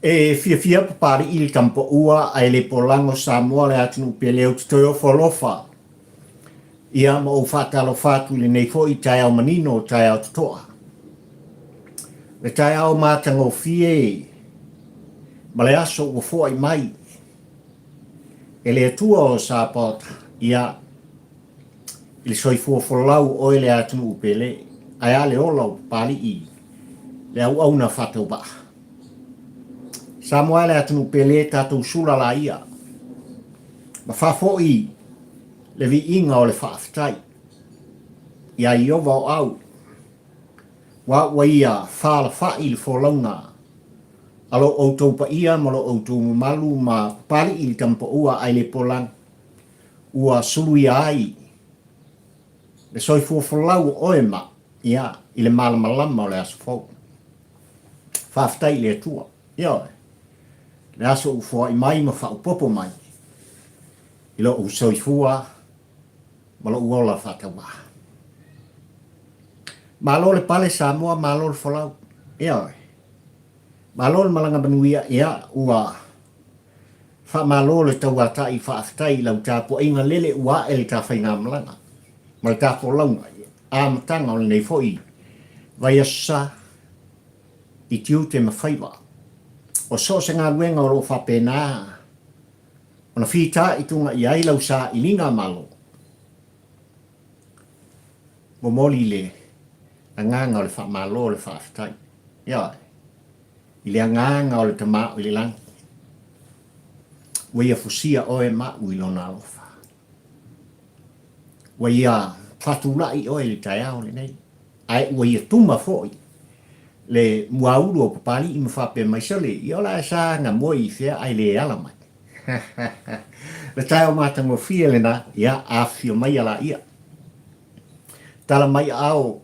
E fiafia Papali'i le Tamapaua ae le polago Samoa le atunuu pele ou te toe ofo alofa ia ma ou faatalofa atu i lenei foi taeao manino taeao totoa. Le taeao matagofie ma le aso ua foai mai e le Atua o Sapaota ia i le soifua folau o oe le atunuu pele ae a le ola o Papali'i le auauna faatauvaa. Samoa e le atunuu pele tatou sula laia ma faafoi le viiga o le faafetai iā Ieova o au, ua ua ia faalafai le folauga a lo outou paia ma lo outou mamalu ma Papali'i le Tamapaua ae le polagi ua suluia ai le soifua folau o oe ma ia i le malamalama o le aso fou. Faafetai i le Atua. Ioe. Le aso ua foai mai ma faaopoopo mai i lou soifua ma lou ola faatauvaa. Malo le pale Samoa, malo le folau. Ioe. Malo le malaga manuia, ia ua faamalo le tauatai faafetai i lau tapuaiga lele ua ae le ta faigamalaga ma le ta folauga i amataga o lenei foi vaiaso sa i tiute ma faiva. O so o se galuega o lo o faapena ona fitaituga i ai lau sailiga malo, momoli le agaga o le faamalo o le faafetai. Ioe. I le agaga o le Tama o i le lagi, ua ia fusia oe ma au i Lona alofa. Ua ia faatulai oe i le taeao lenei, ae ua ia tuma foi le muaulu o Papali'i ma faapea mai, Sole, ia o le a sa gamoe i fea ae le ala mai. Le taeao matagofie lena, ia afifio maia laia. Tala mai aao,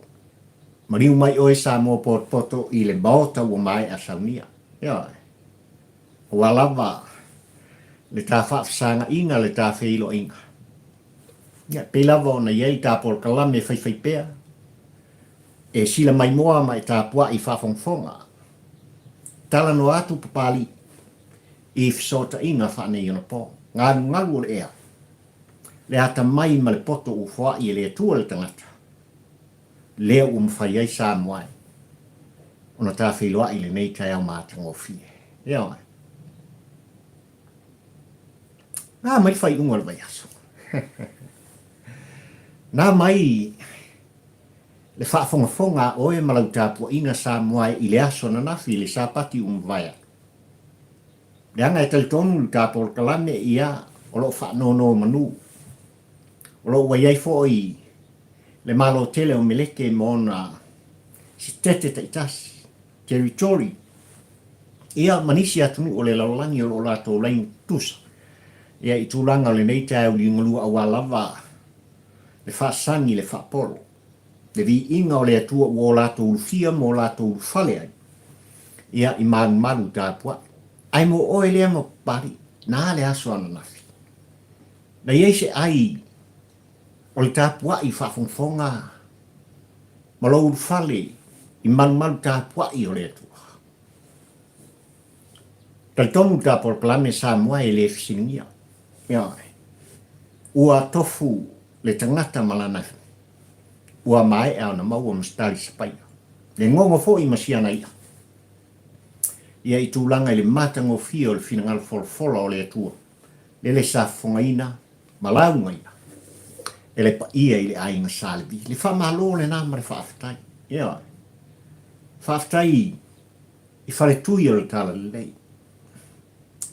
maliu mai oe Samoa potopoto i le maota ua maea saunia. Ioe. Ua lava le ta faafesagaina, le ta feiloaiga. Ia, pei lava ona i ai le ta polokalame faifaipea, e sila maimoa ma e tapuai i faafogafoga. Talanoa atu Papalii i fesootaiga faaneionapo, galugalu o le ea, le atamai ma le poto ua foai e le Atua le tagata, lea ua mafai ai Samoa e ona ta feiloai i lenei taeao matagofie. Ioe. Nā mai le faaiuga o le vaiaso. Nā mai le faafogafoga a oe ma lau tapuaiga Samoa e i le aso ananafi i le Sapati ua mavae atu. Leaga e talitonu le ta polokalame ia o lo o faanonomanu. O lo o ua i ai foi le Malo tele o Meleke ma ona sitete taitasi, territory, ia ma nisi atunuu o le lalolagi o lo o latou laina tutusa ia i tulaga o lenei taeao liugalua aua lava le faasagi le faapolo, le viiga o le Atua ua o latou ulufia ma o latou ulufale ai ia i malumalu tapuai. Ae mo oe lea ma Papalii, na le aso ananafi. Na i ai se ai o le tapuai faafogafoga ma lou ulufale i malumalu tapuai o le Atua. Talitonu le ta polokalame Samoa e le fesiligia. Ioe. Ua tofu le tagata ma lana ua maea ona maua ma se tali sapaia. Le gogo foi ma siana i'a. Ia i tulaga i le matagofie o le finagalo folafola o le Atua. Lele sa fofogaina ma laugaina e le paia i le aiga Sa Levi. Le faamalo lena ma le faafetai. Ioe. Faafetai i faletui o le Talalelei,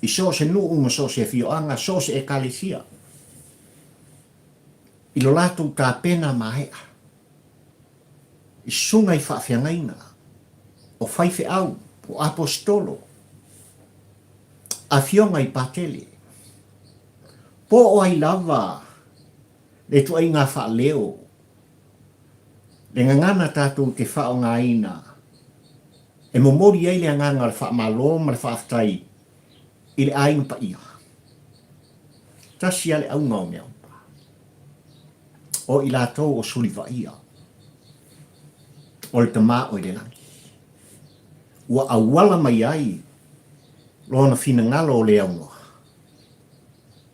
i so o se nuu ma so o se afioaga, so o se ekalesia, i lo latou tapena maea, i susuga i faafeagaiga, o faifeau, o aposetolo, afioga i patele, po o ai lava le ituaiga faaleo, le gagana tatou te faaaogaina e momoli ai le agaga o le faamalo ma le faafetai i le aiga paia. Tasi lava le auga o mea uma, o i latou o sulivaia o le Tama o i le lagi, ua auala mai ai. Lona finagalo o le aunoa,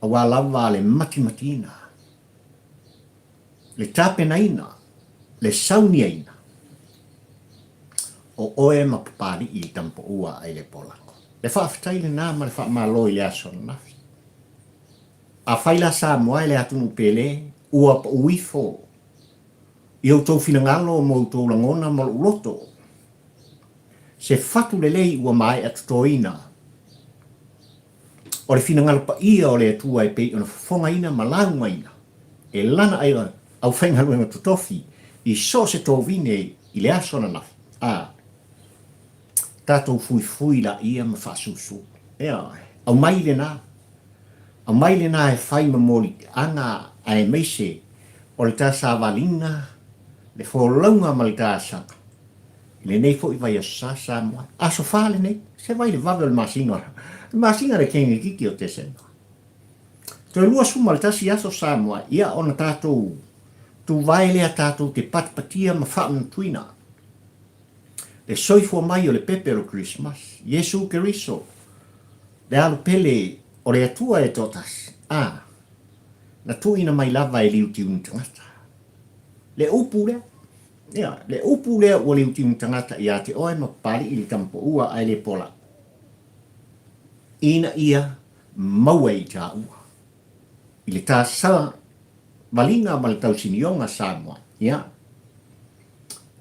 aua lava le matimatiina, le tapenaina, le sauniaina o oe ma Papalii i Tamapaua ai le Polago. Le faafetai lena ma le faamalo i le aso ananafi. Afai la Samoa e le atunuu pele, ua pau ifo i outou finagalo ma outou lagona ma lou loto, se fatu lelei ua maea totoina o le finagalo paia o le Atua e pei ona fofogaina ma laugaina e Lana aufaigaluega totofi i so o se tovine i le aso ananafi, a tatou fuifui laia ma faasusu. Ioe, aumai lena, aumai lena e fai ma moliaga aemaise o le ta savaliga, le folauga ma le taasaga i lenei foi vaiaso sa Samoa. Aso Fa lenei, se vai le vave o le masina, le masina le kenekiki o Tesema. Toe 21 aso Samoa, ia ona tatou tuvae lea tatou te patipatia ma faamanatuina le soifua mai o le pepe o le Christmas, Iesu Keriso, le alo pele o le Atua e toatasi, a, na tuuina mai lava e liutiuni tagata. Le upu lea, ia, le upu lea ua liutiuni tagata ia te oe ma Papalii le tamapaua ae le pola, ina ia maua i tāua. I le tasa valiga ma le tausinioga Samoa, ia,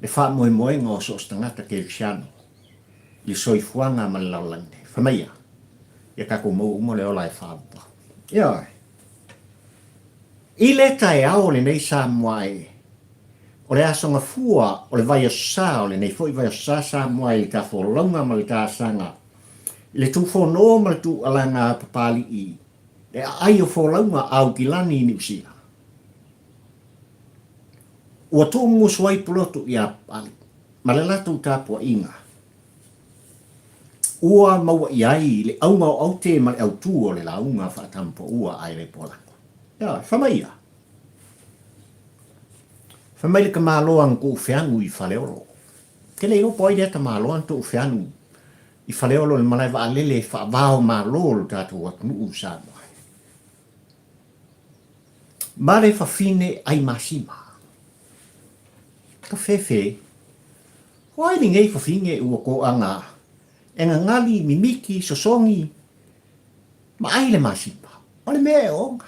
le faamoemoega o so o se tagata kerisiano i le soifuaga ma le lalolagi nei. Fai mai ia, ia tatou maua uma le ola e faaauau. Ioe. I le taeao o lenei Samoa e, o le aso gafua o le vaiaso sa o lenei foi vaiaso sa Samoa i le tafolauga ma le taasaga, i le tufono ma le tuualaga a Papalii, le aai o folauga a Aukilani i Niu Sila. Ua tuumusu ai Pulotu iā Papalii ma le latou tapuaiga. Ua maua i ai le auga o aute ma le autū o le lauga faatamupaua a Elepoalako. Ioe, fai mai ia. Fai mai le tamaloa na tuu feanu i Faleolo. Ke le iloa po o ai lea tamaloa na tuu feanu i Faleolo i le malae vaalele faava-o-Malo o le tatou atunuu i Samoa. Ma le fafine ai masima. Ka fefe, o ai lenei fafine ua toaga e gagali, mimiti, sosogi, ma ai le masima. O le mea e ona.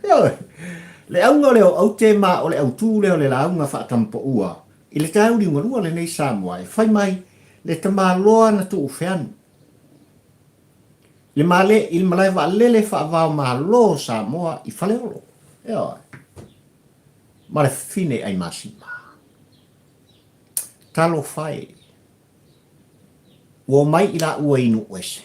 Ioe, le auga lea o aute ma o le autū lea o le lauga faatampaua i le taeauliugalua lenei Samoa e fai mai le tamaloa na tuufeanu Le male i le malae vaalele faava-o-Malo o Samoa i Faleolo, ioe, ma le fafine ai masima. Talofa e, ua omai i laua i Nuuese.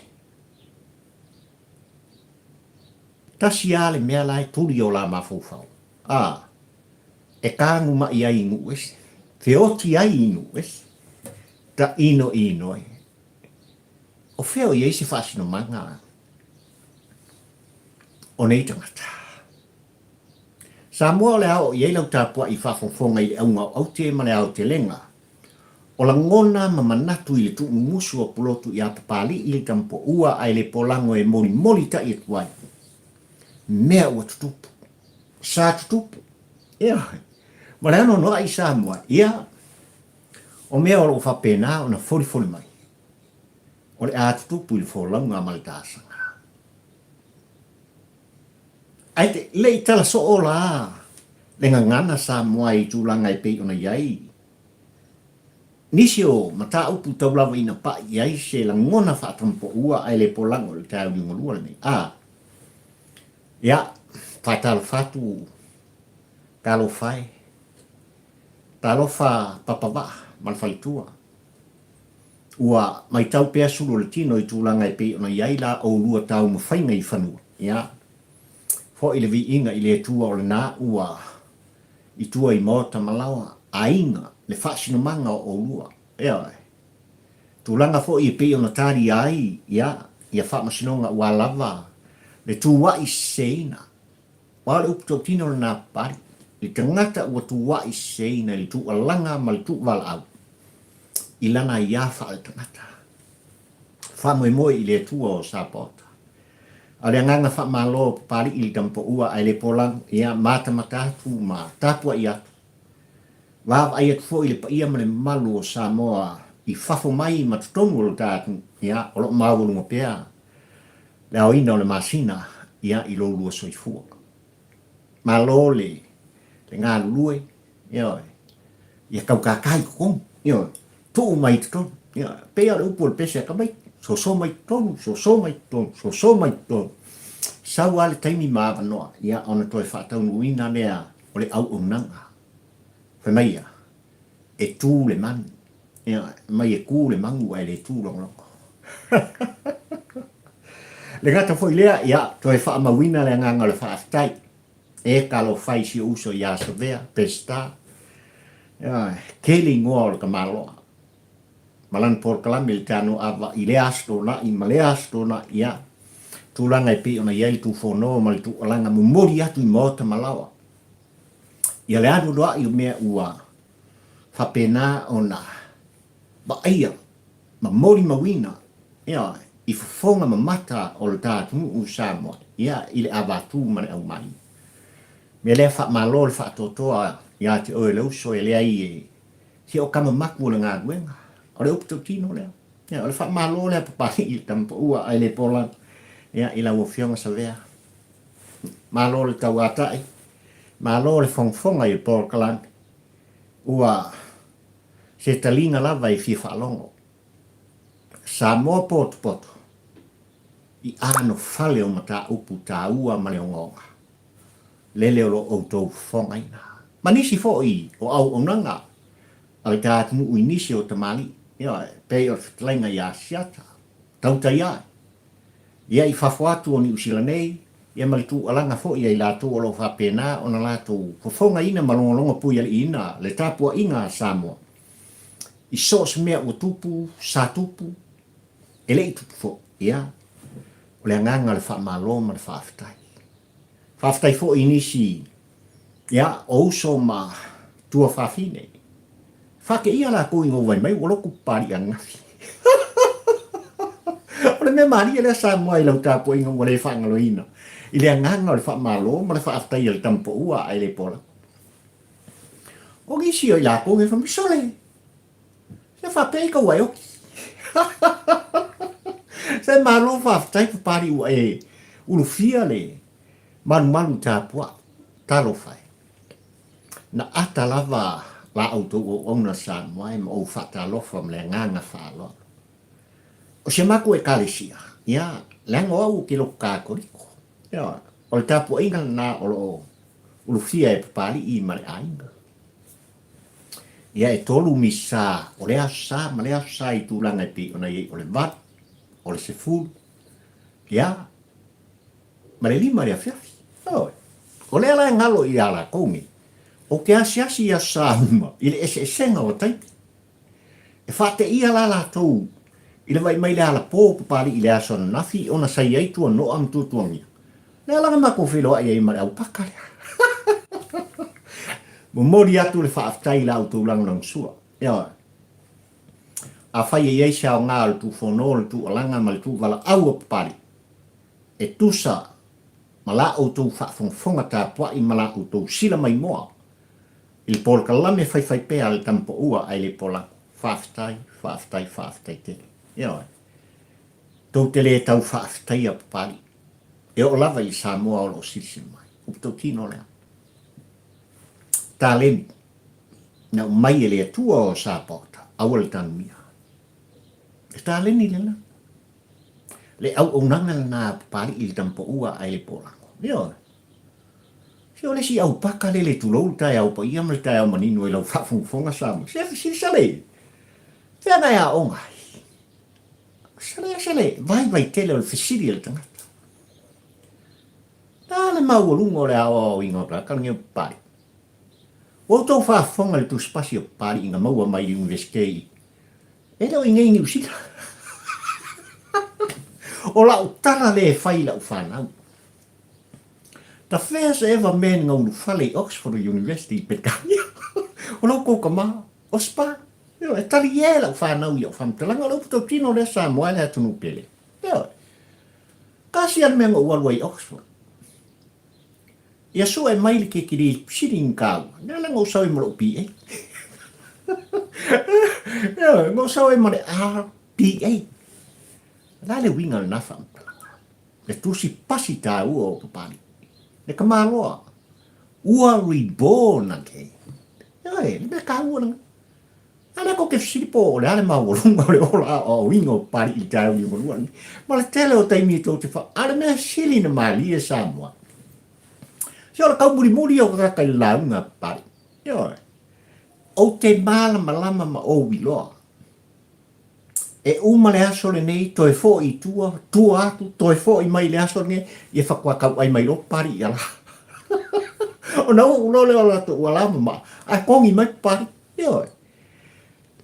Tasi lava le mea la e tuli o la mafaufau, a, e tagumaʻi ai i Nuuese, feoti ai i Nuuese, taʻinoʻino ai. O fea o i ai se faasinomaga o nei tagata? Samoa o le a oo i ai lau tapuai faafofoga i le auga o aute ma le aotelega o lagona ma manatu i le tuumumusu o Pulotu iā Papalii le Tamapoua ae le polago e molimoli taʻi atu ai mea ua tutupu. Sa tutupu. Ioe. Ma le anoanoai Samoa, ia, o mea o lo o faapena ona folifoli mai. O le a tutupu i le folauga ma le taasaga. Ae te le i tala soo la le gagana Samoa i tulaga e pei ona i ai nisi o mataupu tau lava ina paʻi i ai se lagona faatamapaua ae le polago i le taeao liugalua lenei. A, ia, faatalofa atu, talofa e, talofa Papavaa ma le faletua. Ua maitau pea sulu o le tino i tulaga e pei ona i ai la oulua taumafaiga i fanua. Ia, foi le viiga i le Atua o lena ua i tua i maota ma laoa, aiga, le faasinomaga o oulua. Ioe. Tulaga foi e pei ona talia ai, ia, ia faamasinoga ua lava le tuuaʻi seseina. Aua o le upu tautino lena Papalii, le tagata ua tuuaʻi seseina i le tuualaga ma le tuuvalaau i lana aiā faaletagata. Faamoemoe i le Atua o Sapaota. A o le agaga faamalo o Papali'i i le Tamapaua ae le Polagu, ia, matamata atu ma tapuai atu. Vaavaai atu foi i le paia ma le mamalu o Samoa i fafo mai ma totonu o lo ta atunuu, ia, o lo o maualuga pea le aoina o le masina, ia, i lo lua soifua. Malo le galulue, ioe, ia taukākā i totonu, ioe, tuu mai i totonu, ioe, pei lava o le upu o le pese a tamaiti, soso mai totonu, soso mai totonu, soso mai totonu. Sau lava le taimi ma avanoa, ia, ona toe faataunuuina lea o le auaunaga. Fai mai ia, e tū le manu, ioe, fai mai e kū le magu ae le tū logologo. Le gata foi lea, ia, toe faamauina le agaga o le faafetai. E talofa i si ou uso ia Savea, Peseta, ioe, tele igoa o le tamaloa. Ma lana polokalame i le Tanoava i lea Aso Toonai ma lea Aso Toonai, ia, tulaga e pei ona i ai le Tufono ma le Tuualaga momoli atu i maota ma laoa. Ia le alualuai o mea ua faapena ona vaaia ma molimauina, ioe, i fofoga mamata o le ta atunuu Samoa, ia, i le avatū ma le aumai. Mea lea faamalo le faatoatoa ia te oe le uso e leai e se o kama maku o le galuega. O le upu tautino lea. Ia, o le faamalo lea Papalii i le tama paua ae le pola, ia, i lau Afioga Savea. Malo le tauatai, malo le fogafoga i le polokalame. Ua se taliga lava e fia faalogo. Samoa potopoto i anofale o mataupu taua ma le ogaoga lele o lo outou fofogaina. Ma nisi foi o auaunaga a le ta atunuu i nisi o tamalii, ioe, pei o le fetalaiga ia Asiata, tautai ae, ia i fafo atu o Niu Sila nei, ia ma le tuualaga foi a i latou o lo o faapena ona latou fofogaina ma logologo puialiiina le tapuaiga a Samoa i so o se mea ua tupu, sa tupu, e le i tupu foi. Ia, o le agaga o le faamalo ma le faafetai. Faafetai foi i nisi, ia, o uso ma tuafafine. Faateia latou ina ua vaai mai ua lotu Papalii ananafi. O le mea malie lea Samoa i lau tapuaiga ua le faagaloina i le agaga o le faamalo ma le faafetai a le tama paua ae le pola. O nisi o i latou e fai mai, Sole, se faapea i tau ae oti. Se malo faafetai Papalii ua e ulufia le malumalu tapuai. Talofa e. Na ata lava la outou auauna Samoa e ma ou faatalofa ma le agaga faaaloalo. O si a matou Ekalesia, ia, leaga o au ou te loto Katoliko. Ioe, o le tapuaiga lena o lo o ulufia e Papalii ma le aiga. Ia, e tolu misa o le Aso Sa ma le Aso Sa i tulaga e pei ona i ai o le 8, o le 10, ia, ma le 5 i le afiafi. Ioe. O lea la e galo ia latou nei, ou te asiasi i Aso Sa uma i le eseesega o taimi. E faateia la latou i le vaai mai le alapō o Papalii i le aso ananafi ona sa i ai tuanoa ma tuatuagia. Lea la na matou feiloai ai ma le aupaka lea. Momoli atu le faafetai i la outou lagolagosua. Ioe. Afai e i ai se aoga o le tuufono, le tuualaga ma le tuuvalaau o Papalii, e tusa ma la outou faafogafoga tapuai ma la outou sila maimoa i le polokalame faifaipea a le tama paua ae le polagu. Faafetai, faafetai, faafetai tele. Ioe. Tou te le tau faafetaia Papalii. E oo lava i le Samoa o lo o silisili mai. Upu tautino lea. Taleni, na aumai e le Atua o Sapaota, aua le tanumia. E taleni lena. Le auaunaga lena a Papalii i le tama paua ae le polagu. Ioe. Se o le isi aupaka lele tulou le taeao paia ma le taeao manino i lau faafogafoga Samoa. Se fesili sale, fea na e aoga ai? Sale ese le vaivai tele o le fesili a le tagata. Na le maualuga o le aoaoina o tagata lenei o Papalii. Ua outou faafofoga i le tusipasi o Papalii na maua mai i le Iunivesite i E le o i nei i Niu Sila. O lau tala lea e fai i lau fanau. The first ever man na ulufale i Oxford University i Peretania, o lau kou tama, o Spa. Ioe, e talie lau fanau i au faamatalaga, o le upu tautino lea Samoa e le atunuu pele. Ioe. Tasi a le mea na ou alu ai i Oxford. Ia sue mai le kekelē sili ni kāua. Lea la na ou sau ai ma lou BA. Ioe, na ou sau ai ma le RBA. O le a le uiga o lena faamatalaga? Le tusi pasi tāua o Papalii. Le tamaloa. Ua reborn again. Ioe, le mea tāua lena. A lea kou te fesili po o le a le maualuga o le ola aoaoina o Papalii i le taeao liugalua lenei. Ma le tele o taimi tou te fa... A o le mea sili na malie Samoa. Se o le taumulimuli ia o tagata i le lauga a Papalii. Ioe. Ou te malamalama ma ou iloa. E uma le aso lenei, toe foi i tua, tua atu, toe foi mai i le aso lenei, ia faatoa tauai mai loa Papalii ia la. Ona uu loa lea o latou uala ma maa, ae kogi mai Papalii. Ioe.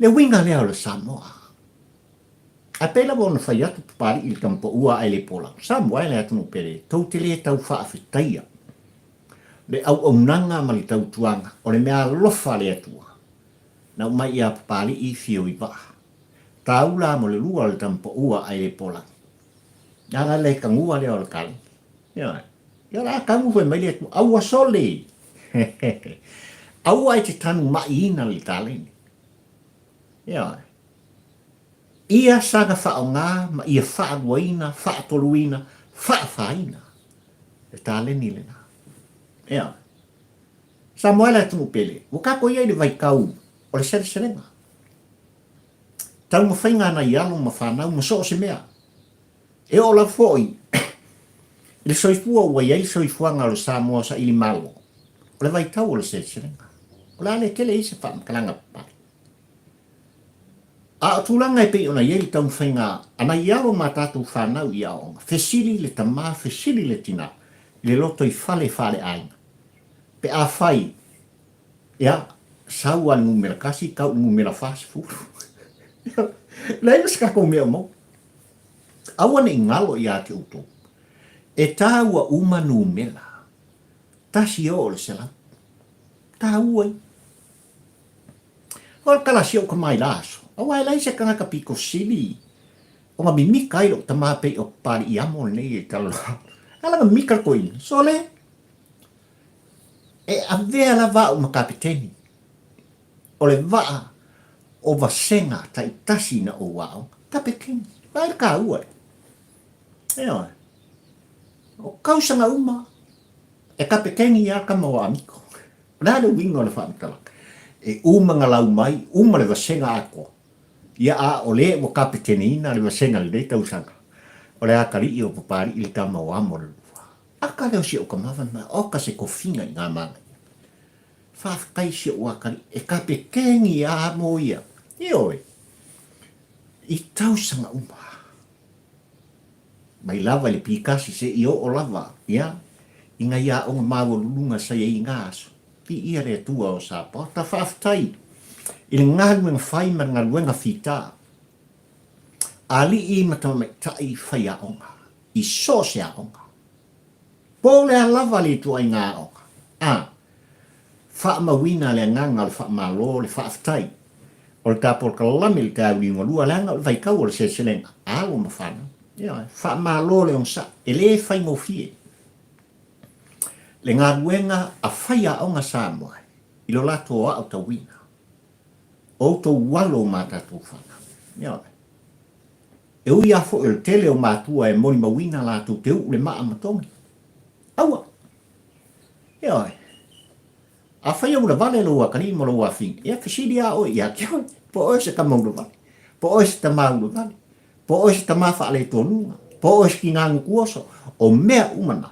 Le uiga lea o le Samoa. Ae pei lava ona fai atu Papalii i le tama paua ae le polau. Samoa e le atunuu pele, tou te le tau faafetaia le auaunaga ma le tautuaga o le mea alofa a le Atua. Na aumai ia Papalii fio i vaa. Taula mo le lua o le tama paua ae le polau. Na la le tagua lea o le kaleni. Ioe. Ia o le a tagu foi mai le Atua. Aua sole! Aua e te tanu maʻiina le taleni. Ioe. Ia saga faaaoga ma ia faaluaina, faatoluina, faafāina le taleni lena. Ioe. Samoa e le atunuu pele, ua tatou i ai i le vaitau o le seleselega. Taumafaiga a nai alo ma fanau ma so o se mea. E oo lava foi i le soifua ua i ai le soifuaga o le Samoa saili malo, o le vaitau o le seleselega. O le a le tele ai se faamatalaga papale. A o tulaga e pei ona i ai le taumafaiga a nai alo ma tatou fanau i aoaoga, fesili le tama, fesili le tina i le lotoifale faaleaiga. Pe afai, ia, sau lava i le numera tasi, tau i le numera 40. Leai ma se tatou mea o maua. Aua ne i galo ia te outou. E taua uma numera. Tasi e oo i le 100. Taua ia. O le tala a si ou tama i la aso, aua e leai se tagata pito sili ona mimita ai lou tama pei o Papali'i amo lenei e talanoa. A lana mimita le toeaina, sole! E avea lava au ma kapeteni o le vaa o vasega taitasi na ou aoga. Kapeteni, vaai le taua lea. Ioe. O tausaga uma, e kapeteni lava tama o Amiko. O le a le uiga o le faamatalaga? E uma galau mai, uma le vasega atoa, ia a o le ua kapeteneina le vasega i lenei tausaga, o le atalii o Papalii le tama o Amo le lua. Aka lea o si ou tama fai mai, oka se tofiga i ngā manaia. Faafetai si ou atalii, e kapeteni a Amo ia. Ioe, i tausaga uma. Mai lava i le pikasi seia oo lava, ia, i ngai aoga maualuluga sa i ai i ngā aso. Viia le Atua o Sapaota, faafetai i le galuega fai ma le galuega fita. Alii ma tamaitai faiaoga i so o se aoga. Po o le a lava le ituaiga aoga, a faamauina le agaga o le faamalo, le faafetai, o le tapolkalame i le taeao liugalua, leaga o le vaitau o le seleselega, alo ma fanau. Ioe, faamalo le onosai, e le faigofie le galuega a faiaoga Samoa i lo latou aotauina, o outou alo ma tatou fanau. Ioe. E ui lava foi o le tele o matua e molimauina latou te uu le maa ma togi. Aua! Ioe. Afai e ulavale lou atalii ma lou afine, ia fesili lava oe ia te oe, po o oe se tama ulavale, po o oe se tama ulavale, po o oe se tama faaletonuga, po o oe se tina nukuoso, o mea uma na,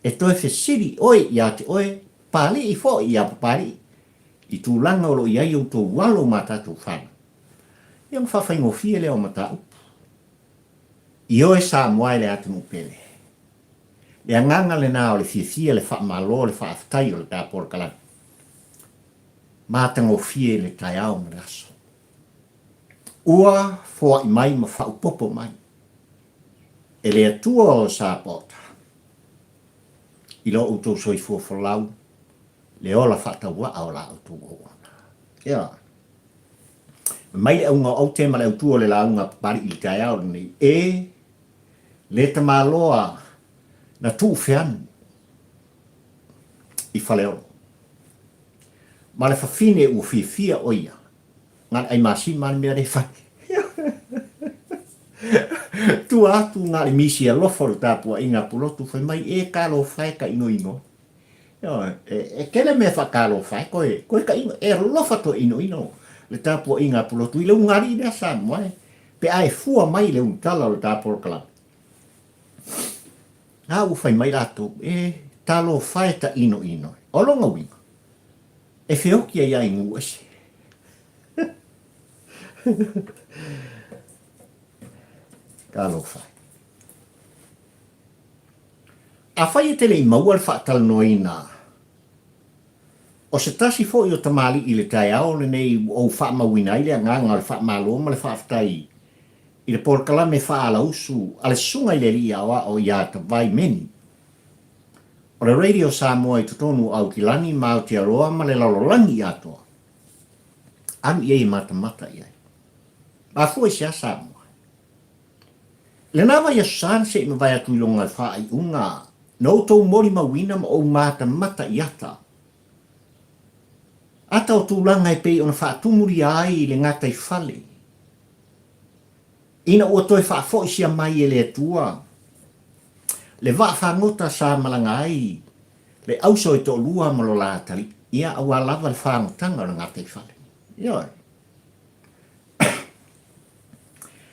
e toe fesili oe ia te oe, Papalii foi ia Papalii, i tulaga o lo o i ai outou alo ma tatou fanau. Ia ona faafaigofie lea o mataupu. Ioe Samoa e le atunuu pele. Le agaga lena o le fiafia, le faamalo, le faafetai o le tapolkalame. Matagofie le taeao ma le aso. Ua foai mai ma faaopoopo mai e le Atua o Sapaota i lo outou soifua folau le ola faatauaa o la outou auauna. Ioe. Fai mai le auga o aute ma le autu o le lauga a Papali'i i le taeao lenei, E le tamaloa na tuufeanu i Faleolo. Ma le fafine ua fiafia ʻo ia, na le ʻai masima le mea lea e fai. Tua atu na le misi alofa o le tapuaiga a Pulotu fai mai, E talofa e ka inoino. E tele mea faatalofa ai koe, koe ka ino, e alofa toe inoino le tapuaiga a Pulotu i le ugali'i lea Samoa e, pe a e fua mai i le ulutala o le ta polokalame. A ua fai mai latou, E talofa e ta inoino. O lona uiga, e feoki ai lava i nuu ese. Talofa e. Afai e te le i maua le faatalanoaina o se tasi foi o tamalii i le taeao lenei ua ou faamauina ai le agaga o le faamalo ma le faafetai i le polokalame faalausu a le Susuga i le Alii Aoao ia Tavai Meni o le Radio Samoa i totonu o Aukilani ma Aotearoa ma le lalolagi atoa, alu i ai e matamata i ai. Mafua i se a Samoa? I lena vaiaso sa na se i mavae atu i lona faaiuga, na outou molimauina ma ou matamata i ata. Ata o tulaga e pei ona faatumulia ai le gataifale, ina ua toe faafoisia mai e le Atua le vaa fagota sa malaga ai le auso e toalua ma lo la atalii, ia aua lava le fagotaga o le gataifale. Ioe.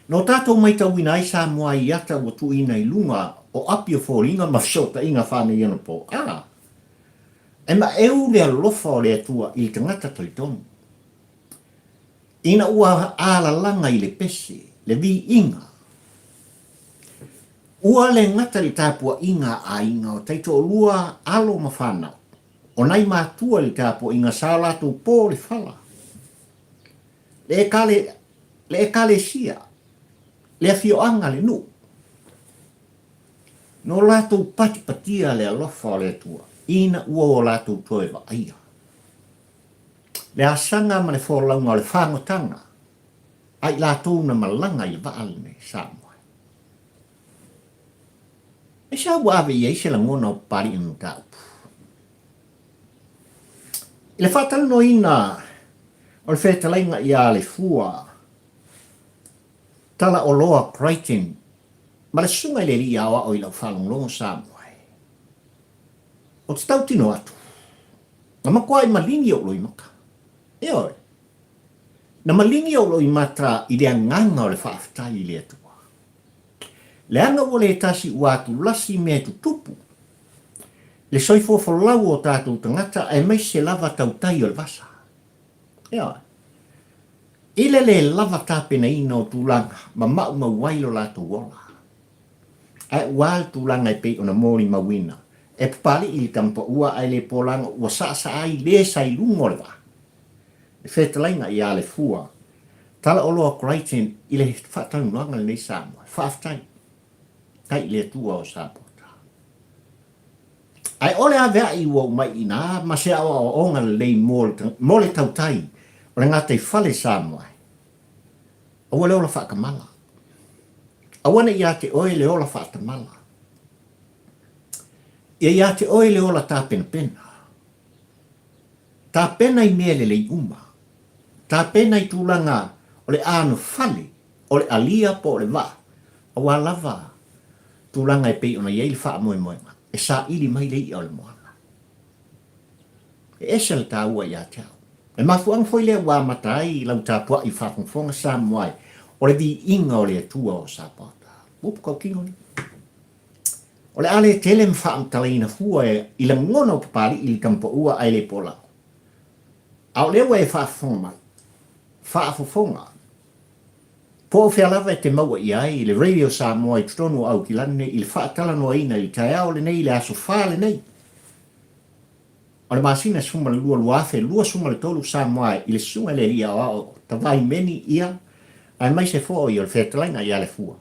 Nō tātou maitauina ai Samoa i ata ua tuuina i luga o api o foliga ma fesootaiga faaneionapo, ā, e maʻeu le alofa o le Atua i le tagata talitonu. Ina ua alalaga i le pese, le viiga, ua le gata i le tapuaiga a aiga o taitoalua alo ma fanau, o nai matua i le tapuaiga sa o latou pō le fala, le ekale, le ekalesia, le afioaga, le nuu. No latou patipatia le alofa o le Atua, ina ua o latou toe vaaia. Le asaga ma le folauga o le fagotaga a i latou na malaga i le vaa lenei, Samoa. Aisea ua ave i ai se lagona o Papali'i i le mataupu? I le faatalanoaina o le fetalaiga ia Lefua, Talaoloa Crichton ma le Susuga i le Alii Aoao i lau faalogologo Samoa e, ou te tautino atu, na matuai maligi ou loimata. Ioe, na maligi ou loimata i le agaga o le faafetai i le Atua. Leaga ua le tasi ua atulasi mea e tutupu le soifua folau o tatou tagata aemaise lava tautai o le vasa. Ioe. I le le lava tapenaina o tulaga ma maumau ai lo latou ola. Ae ua le tulaga e pei ona molimauina e Papali'i i le tamapaua ae le polaga ua saasaa ai le sa i luga o le vaa. Le fetalaiga ia Lefua, Talaoloa Crichton i le faatalanoaga lenei Samoa. Faafetai. Tai i le Atua o Samoa. Ae o le avea'i ua ou mai i ina ma se aoaoga lelei mo le, mo le tautai o le gataifale Samoa. Aua le ola faatamala. Aua ne i ia te oe le ola faatamala. Ia ia te oe le ola tapenapena. Tapena i mea lelei uma. Tapena i tulaga o le anofale, o le alia po o le vaa, aua lava tulaga e pei ona i ai le faamoemoega e saili mai le i'a o le moana. E ese le taua ia te au. Le mafuaaga foi lea ua amata ai lau tapua'i faafogafoga Samoa e, o le viiga o le Atua o Sapaota. Upu tautino nei. O le a le tele ma faamatalaina fua i lagona o Papali'i i le tamapaua ae le polago. A o lea ua e faafofoga mai, faafofoga, po o fea lava e te maua i ai le Radio Samoa i totonu o Aukilani nei i le faatalanoaina i le taeao lenei i le aso Fa lenei o le masina 12 2023 Samoa i le Susuga i le Alii Aoao Tavai Meni ia aemaise foi o le fetalaiga ia Lefua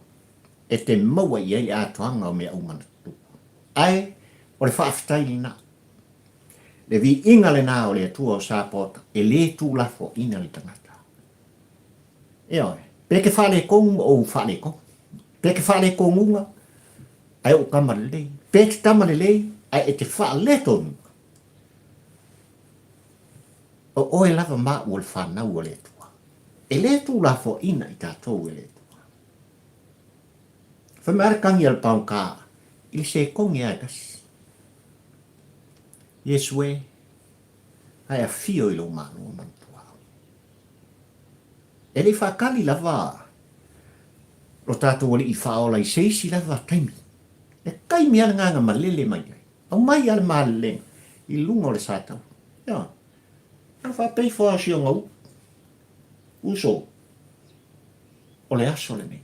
e te maua i ai le atoaga o mea uma na tutupu. Ae o le faafetai lena. Le viiga lena o le Atua o Sapaota e le tuulafoaina le tagata. Ioe. Pe e te faaletonu ma ou faaletonu. Pe e te faaletonuga, ae ou tama lelei. Pe e te tama lelei, ae e te faaletonuga. O oe lava ma au o le fanau a le Atua. E le tuulafoaiina i tatou e le Atua. Fai mai a le tagi a le paoga i le sekone lava e tasi. Iesu e, ae afio i lou Malo manatua au. E le i faatali lava lo tatou Alii Faaola i se isi lava taimi. Le taimi lava lena na malele mai ai. Aumai lava le malelega i luga o le sataua. Ioe. Na faapea ifo lava o si ona uso, o le aso lenei.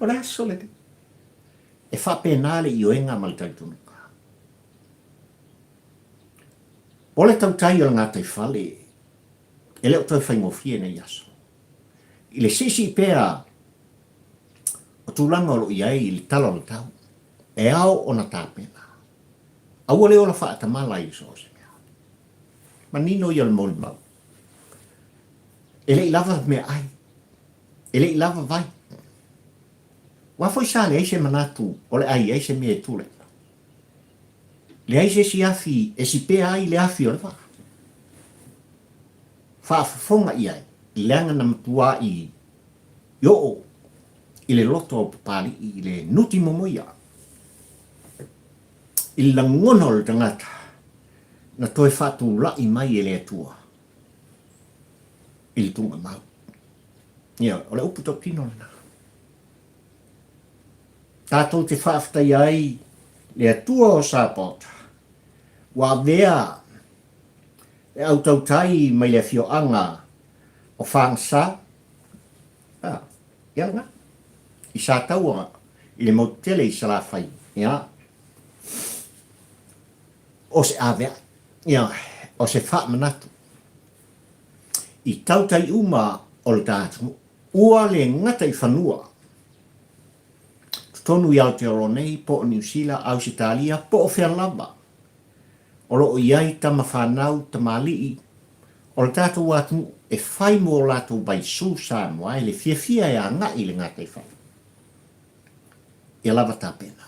O le aso lenei. E faapena le ioega ma le talitonuga. O le tautai o le gataifale e le o toe faigofie nei aso. I le siisii pea o tulaga o lo o i ai i le tala o le tau, e ao ona tapena. Aua le ola faatamala i so o se mea. Manino ia o le molimau. E le i lava meaai. E le i lava vai. Aua foi sa leai se manatu o le a i ai se mea e tulai mai. Leai se isi afi e sipea ai le afi o le vaa. Faafofoga i ai, leaga na matua'i oo i le loto o Papali'i i le nuti momoia, i le lagona o le tagata na toe faatula'i mai e le Atua i le tuugamau. Ioe, o le upu tautino lena. Tatou te faafetaia ai le Atua o Sapaota, ua avea le au tautai mai le afioaga o Fagasa, a, ia lena, i Sataua i le motu tele i Salafai, ia, o se aveae, ia, o se faamanatu i tautai uma o le ta atunuu. Ua le gata i fanua, totonu i Aotearoa nei, po o Niu Sila, Ausetalia, po o fea lava, o lo o i ai tama fanau, tamalii, o le tatou atunuu e fai mo latou vaisu Samoa e le fiafia e agai i le gataifale. Ia lava tapena.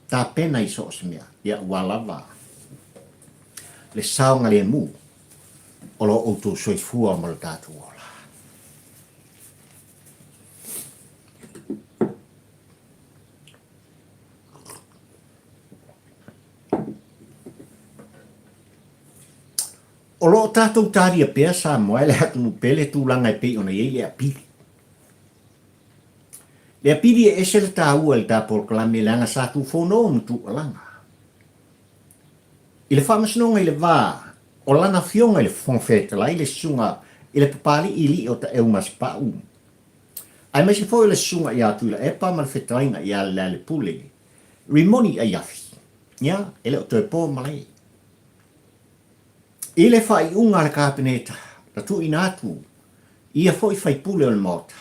Tapena i so o se mea, ia ua lava le saogalemu o lo outou soifua ma lo tatou ola. O lo o tatou talia pea Samoa e le atunuu pele tulaga e pei ona i ai le apili. Le apili e ese le taua i le ta polokalame leaga sa tufono ma tuualaga. I le faamasinoga i le va o lana afioga i le Fofoga Fetalai le susuga i le Papali'i Lii o Taeumasepau, aemaise foi o le susuga ia Tuilaepa ma le fetalaiga ia Lealepule Rimoni Aiafi, ia, e le o toe po malae. I le faaiuga a le Kapeneta, na tuuina atu ia foi faipule o le Maota.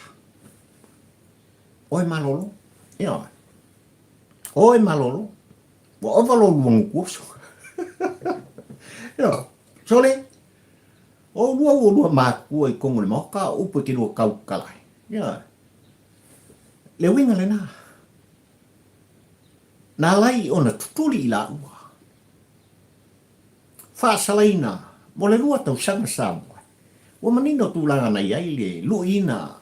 Oe malolo, ioe. Oe malolo, Ua ova lou lua gutu oso. Ioe. Sole, o oulua ua lua matutua i totonu o le Maota, o upu e te lua tautala ai. Ioe. Le uiga lena. Na ala ai ona tutuli i laua. Faasalaina mo le lua tausaga Samoa. Ua manino tulaga na i ai le luiina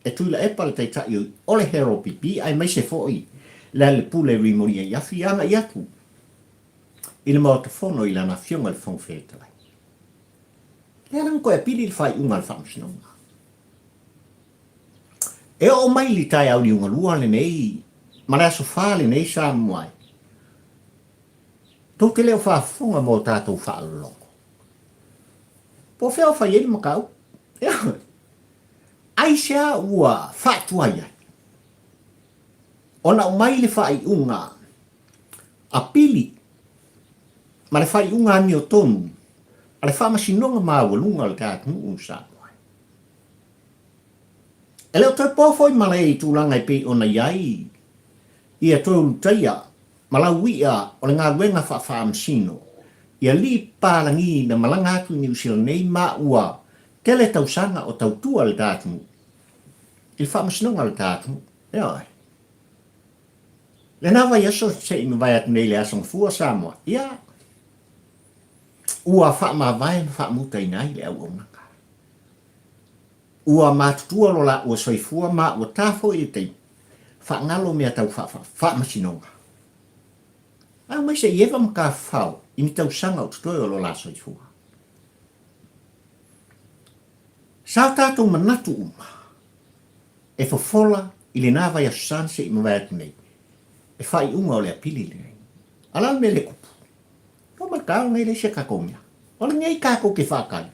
E Tuilaepa le taitai o le HLPP aemaise foi Lealailepule Rimoni Aiafi agai atu i le Maota Fono i lana Afioga i le Fofoga Fetalai. Lea la na toe apili le faaiuga a le Faamasinoga. E oo mai le taeao liugalua lenei ma le aso Fa lenei Samoa e tou te le o faafofoga mo tatou faalologo. Po o fea o fai ai le mataupu. Aisea ua faatuai ai ona aumai le faaiuga a Pili ma le faaiuga amiotonu a le Faamasinoga Maualuga o le Atunuu o Samoa? E le o toe po foi malae i tulaga e pei ona i ai ia toe ulutaia ma lauia o le galuega faafaamasino i alii papalagi na malaga atu i Niu Sila nei ma ua Tele tausaga o tautua le ta atunuu i le faamasinoga o le ta atunuu. Ioe. Lena vaiaso se i mavae atu nei i le Aso Gafua Samoa, ia, ua faamavae ma faamutaina ai le auaunaga. Ua matutua lo laua soifua ma ua ta foi le taimi, faagalo mea tau faamasinoga. Ae omai se i eva ma tafafao i ni tausaga o totoe o lo la soifua. Sa o tatou manatu uma e fofola i lena vaiaso sa na se i mavae atu nei, e faaiuga o le apili lenei. A o le a le mea lea e tupu? Oo mai le taeao lenei e leai se tatou mea. O lenei tatou te faatali.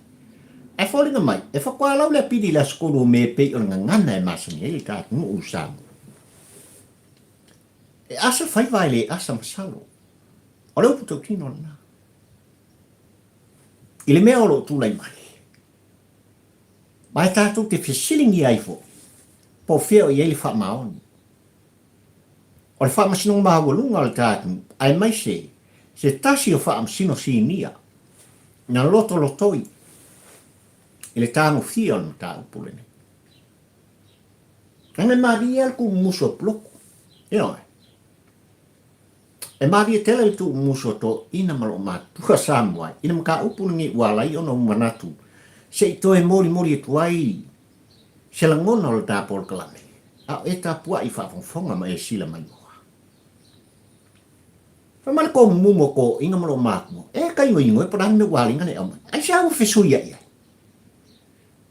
Ae foliga mai, e faatoa lau le apili i le aso 3 o Me e pei o le gagana e masani ai le ta atunuu o Samoa. E asa faiva e le asa masalo. O le upu tautino lena. I le mea o lo o tulai mai, ma e tatou te fesiligia ai foi, po o fea o i ai le faamaoni. O le faamasinoga maualuga o le ta atunuu, aemaise se tasi o faamasino sinia na lotolotoi i le tagofia o le mataupu lenei. Leaga e malie lava le tuumumusu a Puloku. Ioe. E malie tele le tuumumusu a toeaiina ma loomatutua Samoa i le mataupu lenei ua ala ai ona ou manatu se i toe molimoli atu ai se lagona o le ta polokalame, a o e tapuai i faafogafoga ma e sila maimoa. Fai mai le tomumu o toeaiina ma loomatua, e tainoino e po o le a le mea ua ala ai ona e aumai. Aisea ua fesuiai ai?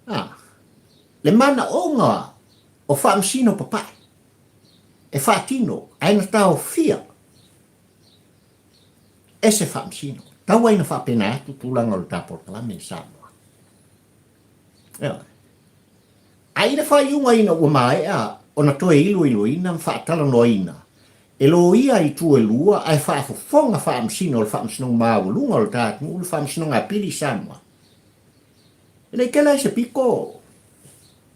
A, le manaoga o faamasino papae e faatino ae na taofia e se faamasino. Tau ai na faapena atu tulaga o le ta polokalame i Samoa. Ioe. Ae i le faaiuga ina ua maea ona toe iloiloina ma faatalanoaina e loia i itu e lua ae faafofoga faamasino o le Faamasinoga Maualuga o le ta atunuu le Faamasinoga Apili i Samoa, E le i tele ai se pito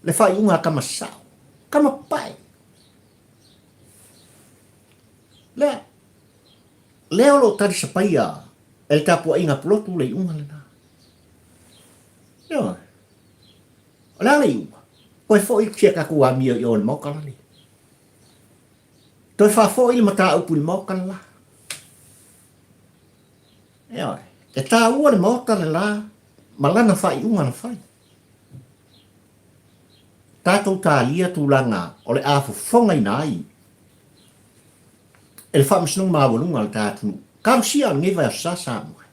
le faaiuga a tama sao, tama papae. Lea, lea o lo o talisapaia e le tapuaiga a Pulotu le iuga lena. Ioe. O le a le iuga? Toe foi si a tatou amio i o i le maota lale. Toe faafoi le mataupu i le maota le la. Ioe. E taua le Maota le la ma lana faaiuga na fai. Tatou talia tulaga o le a fofogaina ai e le Faamasinoga Maualuga o le ta atunuu. Talosia o lenei vaiaso sa Samoa.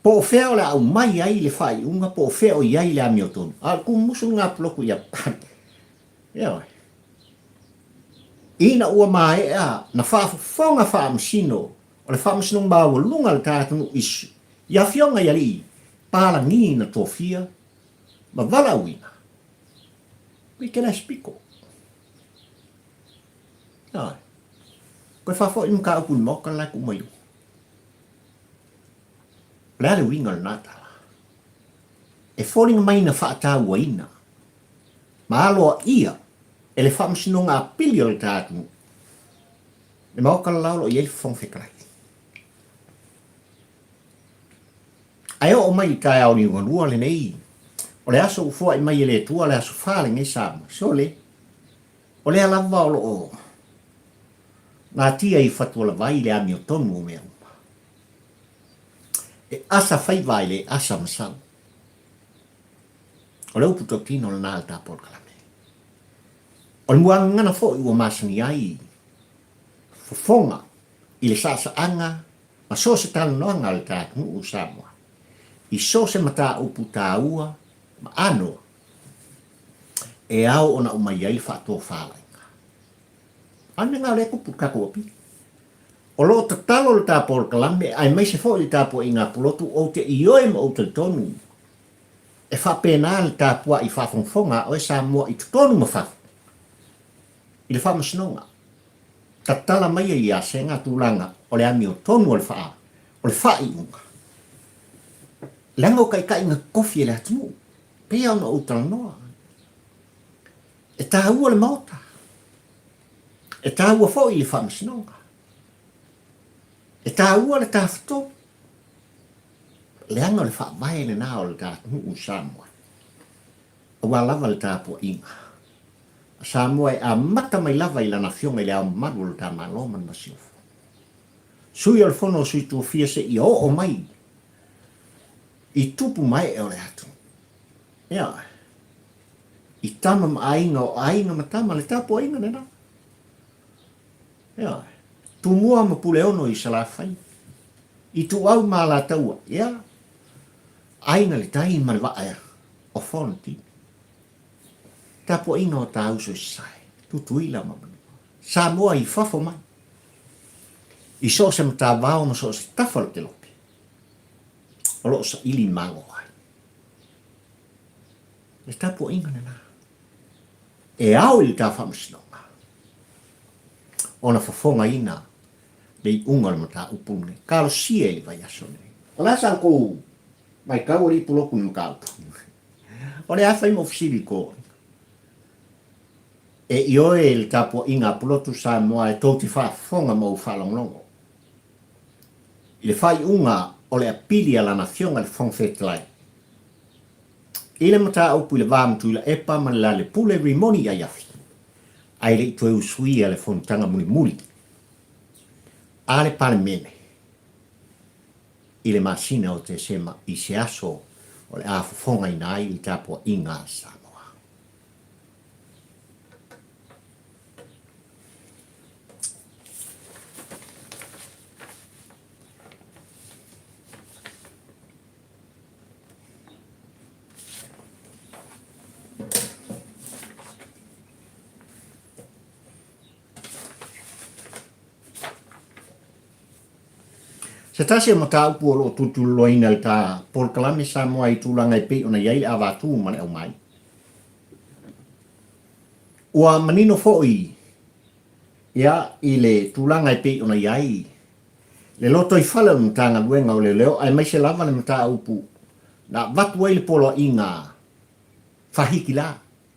Po o fea o le a aumai ai le faaiuga, po o fea o i ai le amiotonu. A o le tumumusu lena puloku ia Pale. Ioe. Ina ua maea na faafofoga faamasino o le Faamasinoga Maualuga a le ta atunuu i i afioga i alii palagi na tofia ma valaauina, ui te last piko. Ioe. Koe faafoi le mataupu i le Maota le la e tuu mai luga. O le a le uiga o lena tala? E foliga mai na faatauaina ma aloaia e le Faamasinoga Apili o le ta atunuu, le Maota le la o lo o i ai le Fofoga Fetalai. Ae oo mai i taeao liugalua lenei, o le aso ua foai mai e le Atua le aso fa lenei Samoa, sole, o lea lava o lo o natia i fatualavai le amiotonu o mea uma. E asa faiva ai le asa masalo. O le upu tautino lena a le ta polokalame. O le muagagana foi ua masani ai fofoga i le saasaaga ma so o se talanoaga a le ta atunuu o Samoa i so o se mataupu taua ma anoa e ao ona aumai ai le faatofalaiga. A o le mea lena o lea e tupu i le tatou apili. O lo o tatalo le ta polokalame aemaise foi le tapuaiga a Pulotu ou te ioe ma ou talitonu E faapena le tapuai faafogafoga a oe Samoa i totonu ma fafo i le faamasinoga. Tatala maia ia Sega tulaga o le amiotonu o le faa o le faaiuga. Leaga o taitai na tofi e le atunuu. Pei ona ou talanoa. E taua le Maota. E taua foi le faamasinoga. E taua le tafatolu. Leaga o le faavae lena o le ta atunuu o Samoa, aua lava le tapuaiga a Samoa e amata mai lava i Lana Afioga i Le Ao Mamalu o le ta Malo ma le Masiofo, Sui o le Fono o Sui Tofia seia oo mai i tupu ma ee o le atunuu. Ioe. I tama ma aiga o aiga ma tama, le tapuaiga lena. Ioe. Tumua ma Puleono i Salafai, Ituau ma Alataua, ia, Aiga le Tai ma le Vaa o Fonoti. Tapuaiga o ta uso i Sasae, Tutuila ma Manua. Samoa i fafo mai, i so o se matavao ma so o se tafa o le kelope, o lo o saili malo ai. Le tapuaiga lena. E ao i le ta faamasinoga ona fofogaina le iuga o le mataupu lenei. Talosia i le vaiaso lenei. O le a sa outou matau alii pulotu i le mataupu? O le a fai ma ou fesili i kou E ioe i le tapuaiga a Pulotu Samoa e tou te faafofoga ma ou faalogologo i le faaiuga o le apili a Lana Afioga i le Fofoga Fetalai i le mataupu i le va ma Tuilaepa ma le Lalepule Rimoni Aiafi, ae le i toe usuia le fonotaga mulimuli a le Palemene i le masina o Tesema i se aso o le a fofogaina ai le tapuaiga a Samoa. Se tasi o mataupu o lo o tulituliloaina e le ta polokalame Samoa i tulaga e pei ona i ai le avatū ma le aumai. Ua manino foi ia i le tulaga e pei ona i ai le lotoifale o le Matagaluega o Leoleo aemaise lava le mataupu na avatu ai le poloaiga fahikilā.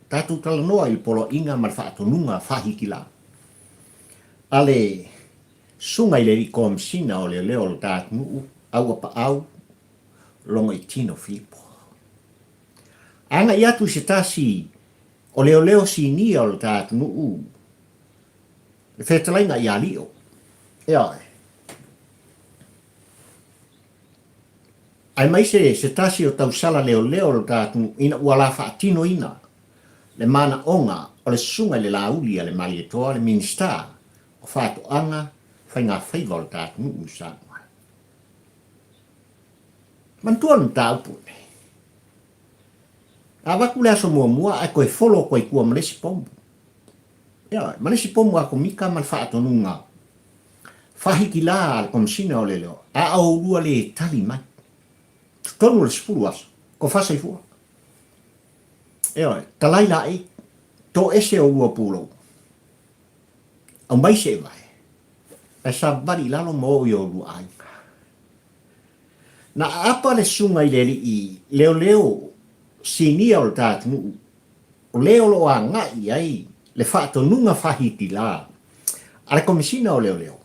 Tatou talanoa i le poloaiga ma le faatonuga fahikilā a le Susuga i le Alii Komesina o Leoleo o le ta atunuu, Auapaau Logoitino Filipo. Agai atu i se tasi o leoleo sinia o le ta atunuu, le fetalaiga ia Lio. Ioe. Aemaise se tasi o tausala leoleo o le ta atunuu ina ua la faatinoina le manaoga o le susuga i le Laauli a le Malietoa, le Minisita o Faatoaga, Faigafaiva o le ta atunuu i Samoa. Manatua le mataupu lenei. A avatu le aso muamua ae toe folo atu ai tua ma le isi pomu. Ioe, ma le isi pomu atomika ma le faatonuga fahikilā a le Komesina o Leoleo, a oulua le tali mai. Totonu o le 10 aso, tofa soifua. Ioe, talai laei, toese oulua pulou. Aumai se evae, ae savali i lalo ma oo i oulua aiga. Na aapa le susuga i le alii leoleo sinia o le ta atunuu, o le o lo o agai i ai le faatonuga fahikilā a le Komesina o Leoleo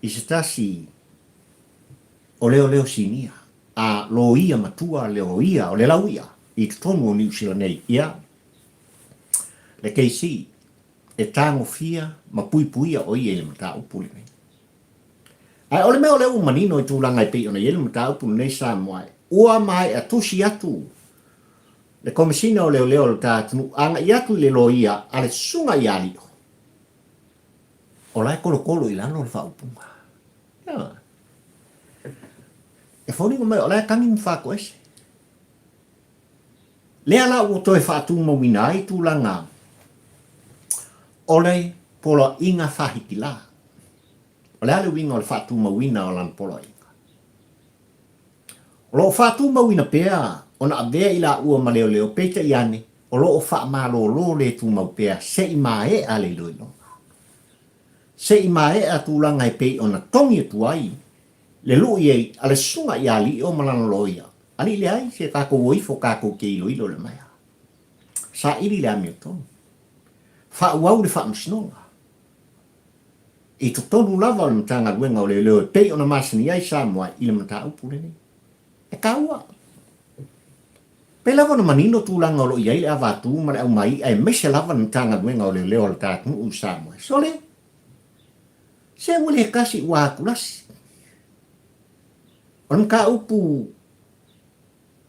i se tasi o leoleo sinia a loia matua loia o le lauia i totonu o Niu Sila nei, ia, le KC, e tagofia ma puipuia o ia i le mataupu lenei. Ae o le mea o lea ua manino i tulaga e pei ona i ai le mataupu lenei Samoa, ua maea tusi atu le Komesina o Leoleo o le ta atunuu agai atu i le loia a le Susuga ia Lio, o la e kolokolo i lalo le faaupuga. Ioe. E foliga mai o la e tagi ma faatoese. Lea la ua toe faatumauina ai tulaga o le poloaiga fahikilā. O le a le uiga o le faatumauina o lana poloaiga? O lo o faatumauina pea ona avea i laua ma leoleo, peitai ane, o lo o faamalolo le tumau pea se i maea le iloiloga. Se i maea tulaga e pei ona togi atu ai le lui ai a le susuga ia Lio ma lana loia. Alii leai, se tatou o ifo tatou te iloilo le maea. Saili le amiotonu. Faaauau le faamasinoga. I totonu lava o le Matagaluega o Leoleo e pei ona masani ai Samoa i le mataupu lenei. E taua. Pei lava ona manino tulaga o lo o i ai le avatu ma le aumai aemaise lava le Matagaluega o Leoleo a le ta atunuu i Samoa. Sole! Se ua le tasi ua atulasi. O le mataupu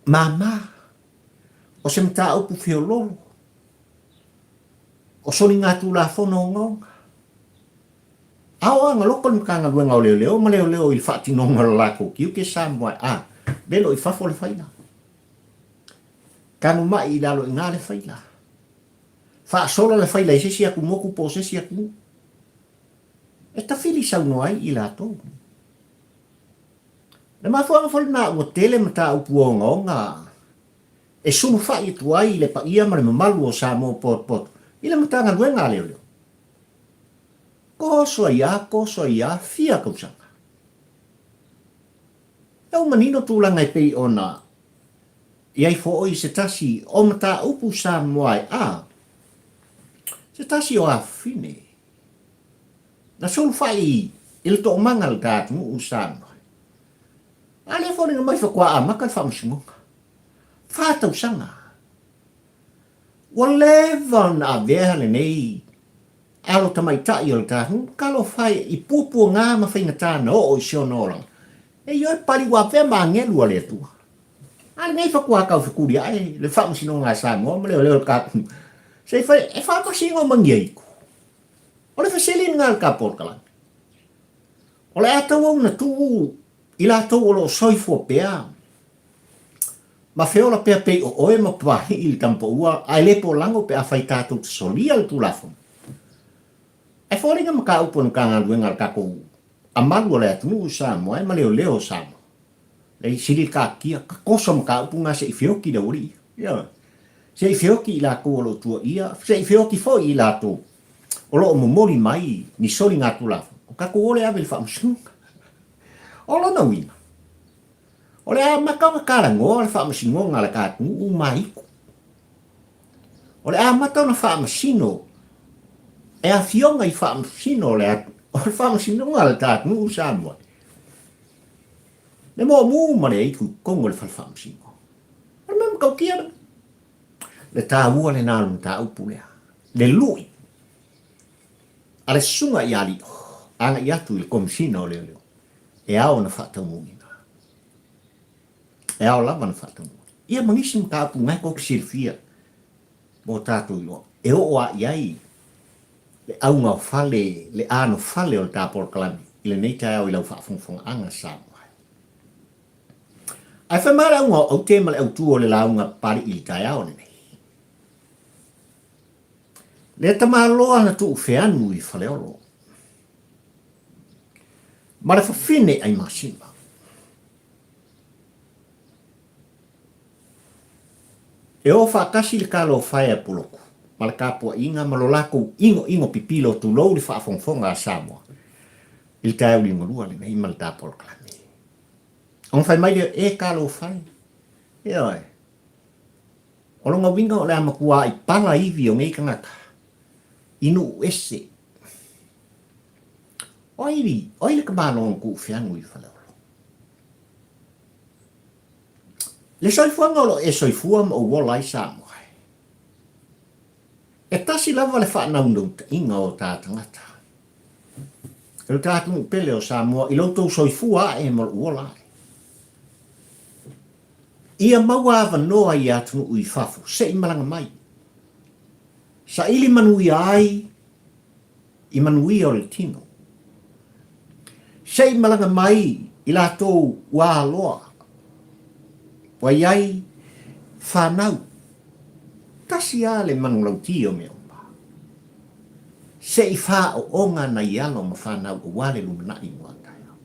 mama, o se mataupu feololo, o soligatulafono ogaoga. A o agalopa le Matagaluega o Leoleo ma Leoleo i le faatinoga o le latou tiute Samoa a velo i fafo le faila. Tanumai i lalo i ina le faila. Faasola le faila i se isi atumotu po o se isi atunuu. E tafili saunoa ai i latou. Le mafuaaga foi lena ua tele mataupu ogaoga e sulufai atu ai le paia ma le mamalu o Samoa potopoto i le Matagaluega a Leoleo. Toso ai a, toso ai a, fia tausaga. E ua manino tulaga e pei ona i ai foi se tasi o mataupu Samoa e a, se tasi o afafine na sulufai i le toomaga a le ta atunuu Samoa. A lea foliga mai faatoa amata le faamasinoga. Fa tausaga. Ua leva ona avea lenei alo tamaitai o le tatou talofa e i puapuaga ma faigata na oo i si ona olaga. E ioe pali ua avea ma agelu a le Atua. A lenei faatoa tau fetuli ae le faamasinoga a Samoa ma leoleo o le tatou se i fai e faamasino ma ni aitu. O le fesili lena a le ta polokalame. O le a tauau na tuu i latou o lo o soifua pea Ma feola pea pei o oe ma Papalii i le tamapaua ae le polago pe afai tatou te solia le Tulafono. Ae foliga mataupu a le Matagaluega a le tatou amalu o le atunuu o Samoa e ma leoleo o Samoa. Lei sili le taatia, tatoso mataupu na se i feoti le aualii ia. Ioe. Se i feoti i latou o lo o tuaia, se i feoti foi i latou o lo o momoli mai ni soligatulafono. O tatou o le ave i le faamasinoga. O lona uiga, O le amata ona talanoa le faamasinoga a le ta atunuu ma Iku. O le amata ona faamasino e afioga i faamasino o le o le faamasinoga a le ta atunuu Samoa. Le moomuu ma le aitu i totonu o le fale faamasino. O le mea matautia lena. Le taua lena o le mataupu lea. Le lui a le susuga ia Lio agai atu i le Komesina o Leoleo. E ao ona faataunuuina. E ao lava ona faataunuuina. Ia ma nisi mataupu na e tou te silafia mo tatou iloa e oo a i ai le auga o fale, le anofale o le ta polokalame i lenei taeao i lau faafogafogaaga Samoa. Ae fai mai le auga o aute ma le autu o le lauga Papalii i le taeao lenei. Le tamaloa na tuu feanu i Faleolo. Ma le fafine ai masima. E o faatasi le talofa e a Puloku ma le tapuaiga ma lo latou inoino pipilo tulou le faafogafoga a Samoa i le taeao liugalua lenei ma le ta polokalame. Ona fai mai lea, e talofa e, ioe, o lona uiga o le a matuā i pala ivi o nei tagata i nuu ese. O ai, o ai le tamaloa na tuufeanu i Faleolo? Le soifuaga o lo o e soifua ma ou ola ai Samoa. E tasi lava le faanaunautaiga o ta tagata. E lo ta atunuu pele o Samoa i lo outou soifua ae ma lou ola ae. Ia maua avanoa i atunuu i fafo, se i malaga mai. Saili manuia ai i manuia o le tino. Se i malaga mai i latou ua aloa, ua i ai fanau, tasi lava le manulauti o mea uma. Se i faaooga nai alo ma fanau aua le lumanai mo a taeao.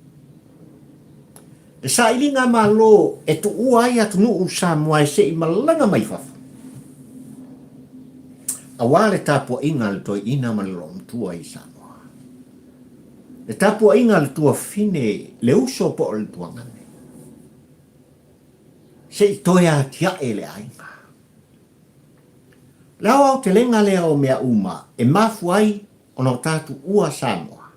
Le sailiga a Malo e tuua ai atunuu Samoa e se i malaga mai fafo, aua le tapuaiga a le toeaina ma le loomatua i Samoa. Le tapuaiga a le tuafafine, le uso po o le tuagane, se i toe atiae le aiga. Le aoaotelega lea o mea uma e mafua ai ona o ta tuua Samoa.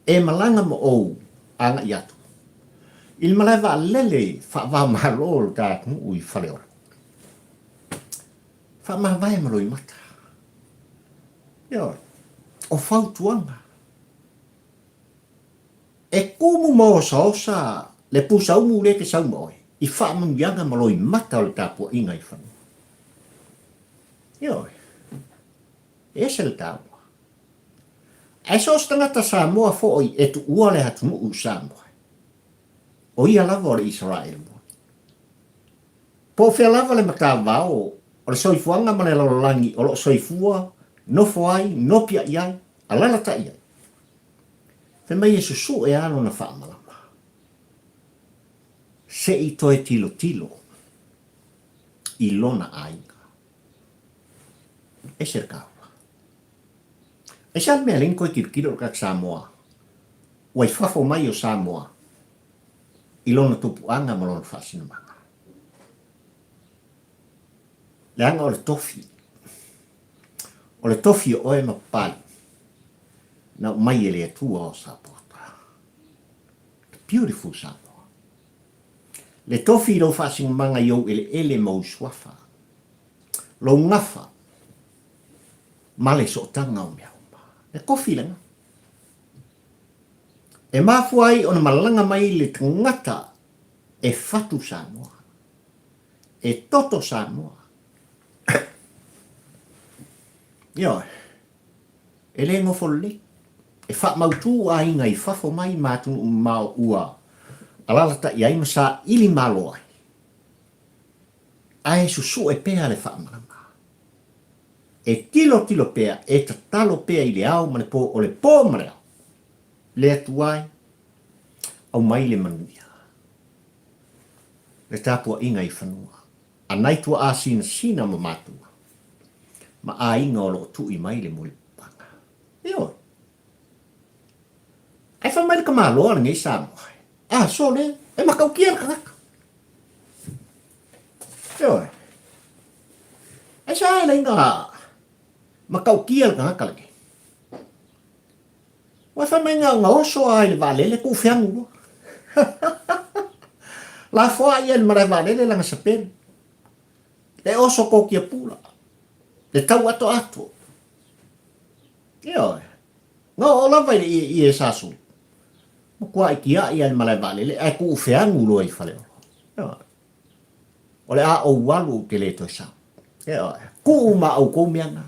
E malaga ma ou agai atu. I le malae vaalele faava-o-Malo o le ta atunuu i Faleolo. Faamavae ma loimata. Ioe. O fautuaga. E kumu ma osaosa le pusaumu lea e te sau ma oe i faamanuiaga ma loimata o le tapuaiga i fanua. Ioe. E ese le taua. Ae so o se tagata Samoa foi e tuua le atunuu i Samoa, o ia lava o le Isaraelu moni. Po o fea lava le matavao o le soifuaga ma le lalolagi o lo o soifua, nofo ai, nopiai ai, alalatai ai, fai mai e susue lava lona faamalama. Se i toe tilotilo i lona aiga. Ese le taua. Aisea le mea e leai ni toe tilotilo i le tagata Samoa ua i fafo mai o Samoa i lona tupuaga ma lona faasinomaga? Leaga o le tofi. O le tofi o oe ma Papalii na aumai e le Atua o sapota. The beautiful Samoa. Le tofi i lou faasinomaga i ou eleele ma ou suafa. Lou gafa ma le sootaga o mea uma. Le tofi lena. E mafua ai ona malaga mai le tagata e fatu Samoa, e toto Samoa. Ioe, e le nofo lelei. E faamautu aiga i fafo mai ma atunuu mamao ua alalatai ai ma saili malo ai. Ae susue pea le faamalama. E tilotilo pea, e tatalo pea i le ao ma le po, o le po ma le ao. Le Atua e, aumai le manuia, le tapuaiga i fanua, a nai tuaa sinasina ma matua, ma aiga o lo o tui mai le mulipapaga. Ioe. Ae fai mai le tamaloa lenei Samoa, a, sole, e matautia le tagata. Ioe. Aisea e leai na matautia le tagata lenei? Ua fai mai na ona oso a i le vaalele tuu feagu loa. Lafoa ia i le malae vaalele lana sapelu. Le oso kokia pula. Le tau atoato. Ioe. Na oo lava i le ieie sa sulu. Matua i tiai a i le malae vaalele ae tuu feagu loa i Faleolo. Ioe. O le a ou alu ou te le toe sau. Ioe. Tuu ma outou mea na.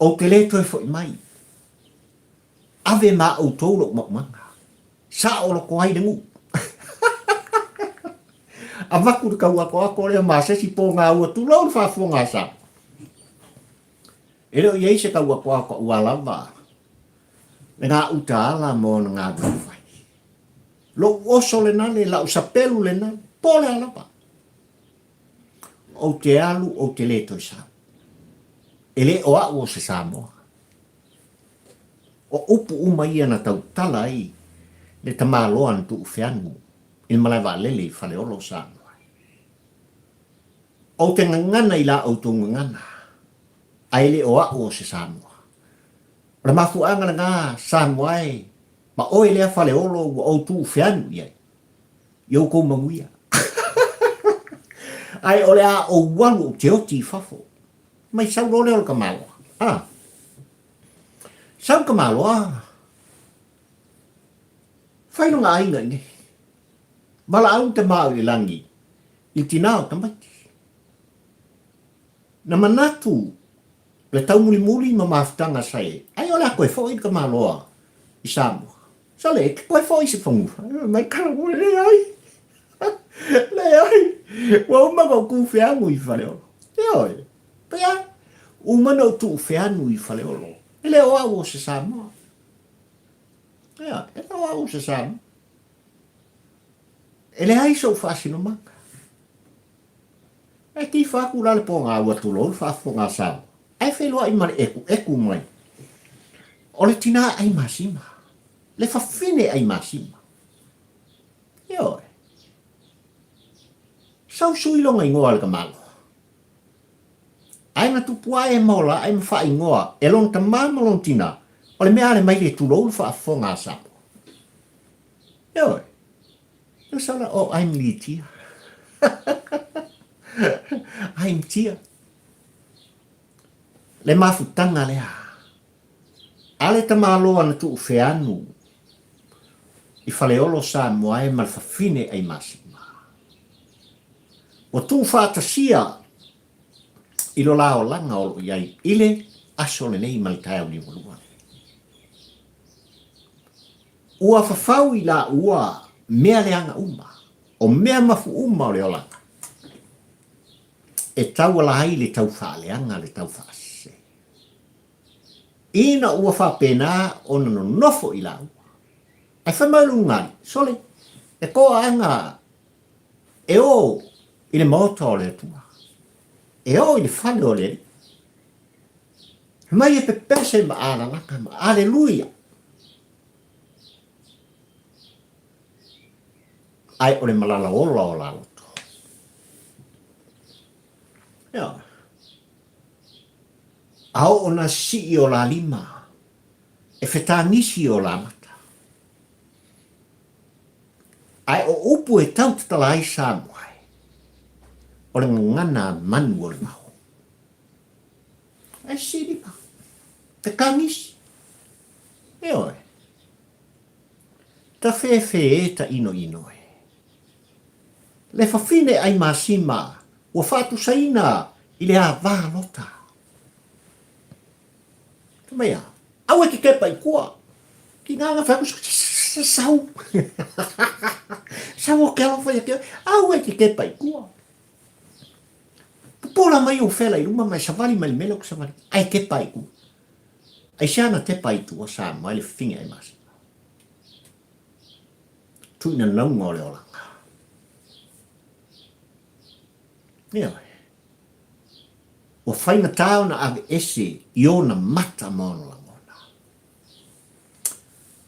Ou te le toe foi mai. Ave ma outou lou maumaga. Saoloto ai le nuu. Avatu le tauatoato lea ma se isi pogaua, tulou le faafofoga a Samoa. E le o i ai se tauatoato ua lava le gauta ala mo ona galuega fai. Lou oso lena le, lau sapelu lena, po o le a lava. Ou te alu, ou te le toe sau. E le o au o se Samoa. O upu uma ia na tautala ai le tamaloa na tuufeanu i le malae vaalele i Faleolo, Samoa. Ou te gagana i la outou gagana, ae le o au o se Samoa. O le mafuaaga lena, Samoa e, ma oe lea Faleolo ua ou tuufeanu i ai. i oukou manuia. Ae o le a ou alu ou te oti i fafo. Mai sau loa lea o le tamaloa. A. Sau le tamaloa, fai lona aiga i nei. Valaau le tama o i le lagi i le tina o tamaiti. Na manatu le taumulimuli ma mafutaga sa i ai, ai o le a toe foi le tamaloa i Samoa. Sole, e te toe foi i se fanua. Mai kala ua leai. Leai. Ua uma ona ou tuufeanu i Faleolo. Ioe. Pea, uma ona ou tuufeanu i Faleolo. E le o au o se Samoa. Ioe, e le o au o se Samoa. E leai sou faasinomaga. E tifa atu la le pogā ua tulou le faafofoga a Samoa, ae feiloai ma le ekueku mai o le tinā ʻai masima, le fafine ʻai masima. Ioe. Sau sui lona igoa le tamaloa. Ae na tupu ae ma ola ae ma faaigoa e lona tamā ma lona tinā, o le mea ale mai le tulou le faafofoga a Samoa. Ioe. Ua sala, oh, I'm Litia. I'm Tia. Le mafutaga lea. A le tamaloa na tuufeanu i Faleolo Samoa e ma le fafine ai Masima. Ua tuufaatasia i lo la olaga o lo o i ai i le aso lenei ma le taeao liugalua lenei. Ua fafau i laua mea leaga uma, o mea mafu uma o le olaga, e tauala ai le taufaaleaga le taufaasese. Ina ua faapena ona nonofo i laua, ae fai mai le ulugalii, Sole, e koa aega e o i le maota o le Atua, e o i le fale o le Alii. Fai mai e pepese ma alalaga ma aleluia. Ae o le malala ola o la loto. Ia. A oo na sii o la lima, e fetagisi o la mata. Ae o upu e tau tatala ai Samoa, o le gagana a manu o le vao. Ae sili ma fetagisi. Ioe. Ta fefe e ta inoino e. Le fafine ai masima ua faatusaina i le ava lota. Fai mai a, aua e ke kepa i kua. Ki ngā ngā whai sau. Sau o ke alofa ia ke, aua e ke kepa i kua. Popola mai ou fela i luma mai savali mai le mele o ku savali. Ai kepa i kua. Aisea na tepa i tua Samoa i le fafine ai masima. Tuina naunga o le olaga. Ioe. Ua faigata ona aveese i ona mata ma ona lagona.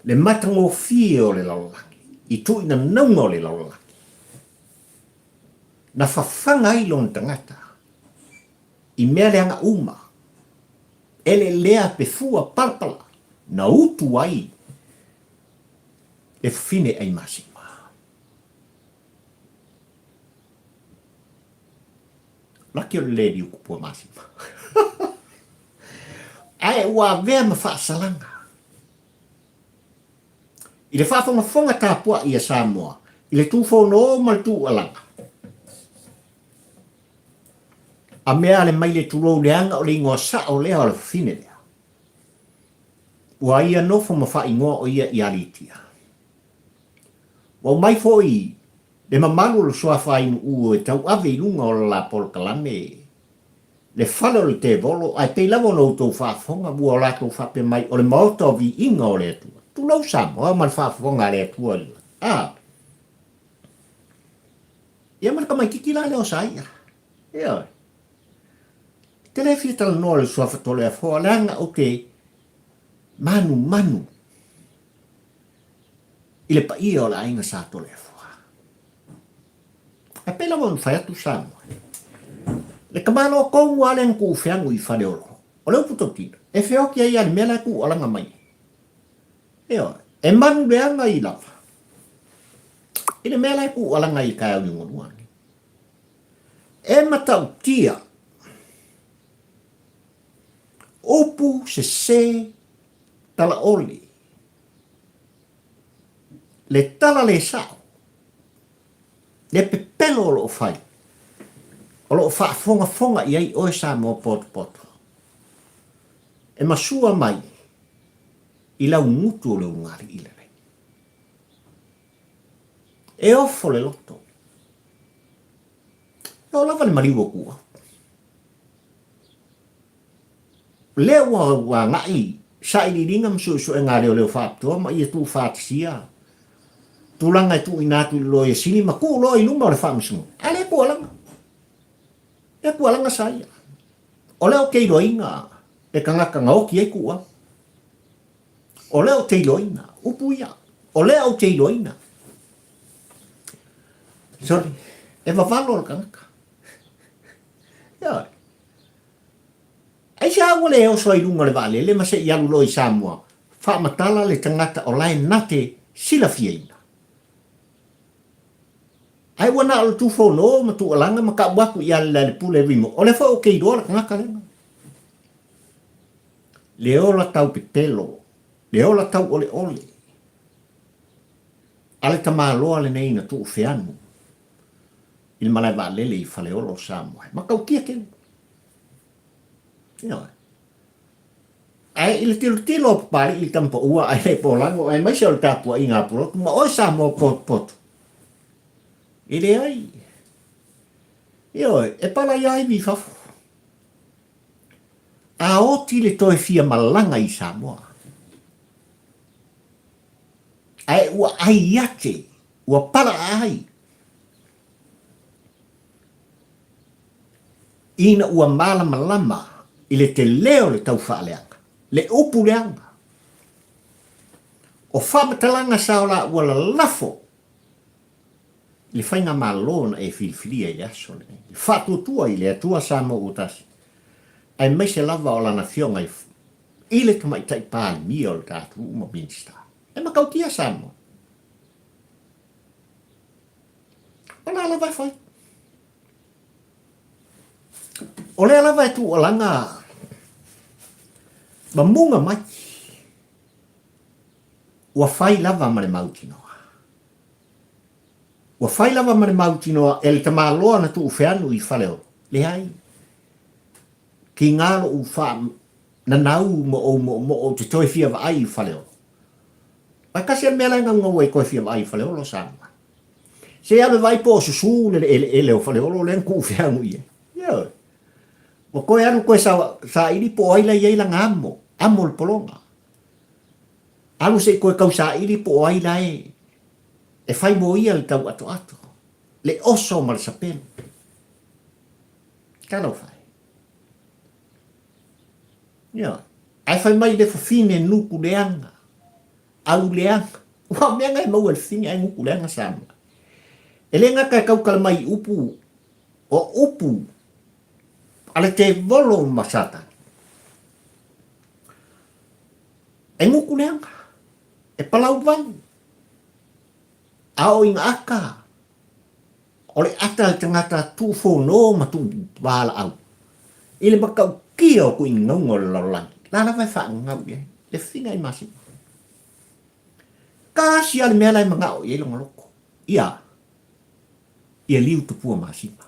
Le matagofie o le lalolagi, i tuina naunga o le lalolagi, na fafaga ai lona tagata i mea leaga uma, eleelea pe fua palapala, na utu ai le fafine ai masima. Laki o le le liu kupua masima. Ae ua avea ma faasalaga. I le faafogafoga tapuai a Samoa i le tūfono ma le tūalaga. A mea ale mai le tulou leaga o le igoa sao lea o le fafine lea. Ua ia nofo ma faaigoa o ia ia Litia. Ua aumai foi le mamalu o le suafa Ainu'u e tauave i luga o le la polokalame le fale o le tevolo, ae pei lava ona outou faafofoga ua o latou faapea mai o le maota o viiga o le Atua. Tulou Samoa ma le faafofoga a le Atua i le lagi. A! Ia ma le tamaititi la lea o Saia. Ioe. Te le fia talanoa i le suafa Toleafoa leaga ou te manumanu i le paia o le aiga Sa Toleafoa. Ae pei lava ona fai atu Samoa, le tamaloa tonu lava lea na tuufeagu i Faleolo, o le upu tautino, e feoti ai lava i le mea la e tuualaga mai ai. Ioe, e manu leaga i lava i le mea la e tuualaga ai i le taeao liugalua lenei. E matautia upu sese talaole, le tala le sao, le pepelo o lo o fai, o lo o faafogafoga i ai oe Samoa potopoto, e masua mai i lau gutu o le ulugalii lenei. E ofo le loto. E oo lava le maliu o kuʻu au. Lea ua agai sailiiliga ma suesuega a leoleo faapitoa ma ia tuufaatasia tulaga e tuuina atu i le Loia Sili ma tuu loa i luma o le Faamasinoga. A lea tuualaga. Lea tuualaga sa ia. O lea ou te iloaina le tagata na oti ai kuʻu au. O lea ou te iloaina, upu ia. O lea ou te iloaina. Sorry, e vavalo le tagata. Ioe. Aisea ua le oso ai luga o le vaalele ma se i alu loa i Samoa, faamatala le tagata o la e na te silafiaina. Ae ua na o le tufono ma tuualaga ma kau aku ia Lealailepule Rimo, o lea foi ou te iloa le tagata lea. Le ola tau pepelo, le ola tau oleole, a le tamaloa lenei na tuufeanu i le malae vaalele i Faleolo o Samoa. E matautia tele. Ioe. Ae i le tilotilo a Papalii i le tamapaua ae le polago aemaise o le tapuaiga a Pulotu ma oe Samoa potopoto. E leai. Ioe, e pala ia iwi i fafo. A oti le toe fia malaga i Samoa. Ae ua ai ate, ua pala ai. Ina ua malamalama i le tele o le taufaaleaga, le upu leaga, o faamatalaga sa o la ua lalafo i le faigamalo na e filifilia i le aso lenei, le faatuatua i le Atua Samoa ua tasi, aemaise lava o Lana Afioga i le Tamaitai Palemia o le ta atunuu ma Minisita. E matautia Samoa. O la lava e fai. O lea lava e tuualaga ma muga mai. Ua fai lava ma le mautinoa. Ua fai lava ma le mautinoa e le tamaloa na tuufeanu i Faleolo. Leai. Kiga lou faananau ma ou moomoo ou te toe fia vaai i Faleolo. Ae tasi a le mea la e naunau ai toe fia vaai i Faleolo Samoa. Se alu e vaai po o susu le eleele o Faleolo lea na tuufeanu i ai. Ioe. Ua toe alu toe saili po o ai la i ai lana amo, amo o le pologa. Alu se i toe tau saili po o ai la e e fai mo ia le tau atoato, le oso ma le sapelu. Talofa e. Ioe. Ae fai mai le fafine nuku leaga, au leaga. Ua o mea na e maua e le fafine ae nuku leaga Samoa. E le gata e tautala mai i upu, o upu a le tevolo ma Satani. E nuku leaga, e palau valu, a o ina ata, O le ata a le tagata tuufono ma tuuvalaau i le matautia o tuigauga o le lalolagi, la lava e faagau i ai le figa i masima. Tasi lava le mea la e manao i ai lona loto, ia, ia liu tupua masima.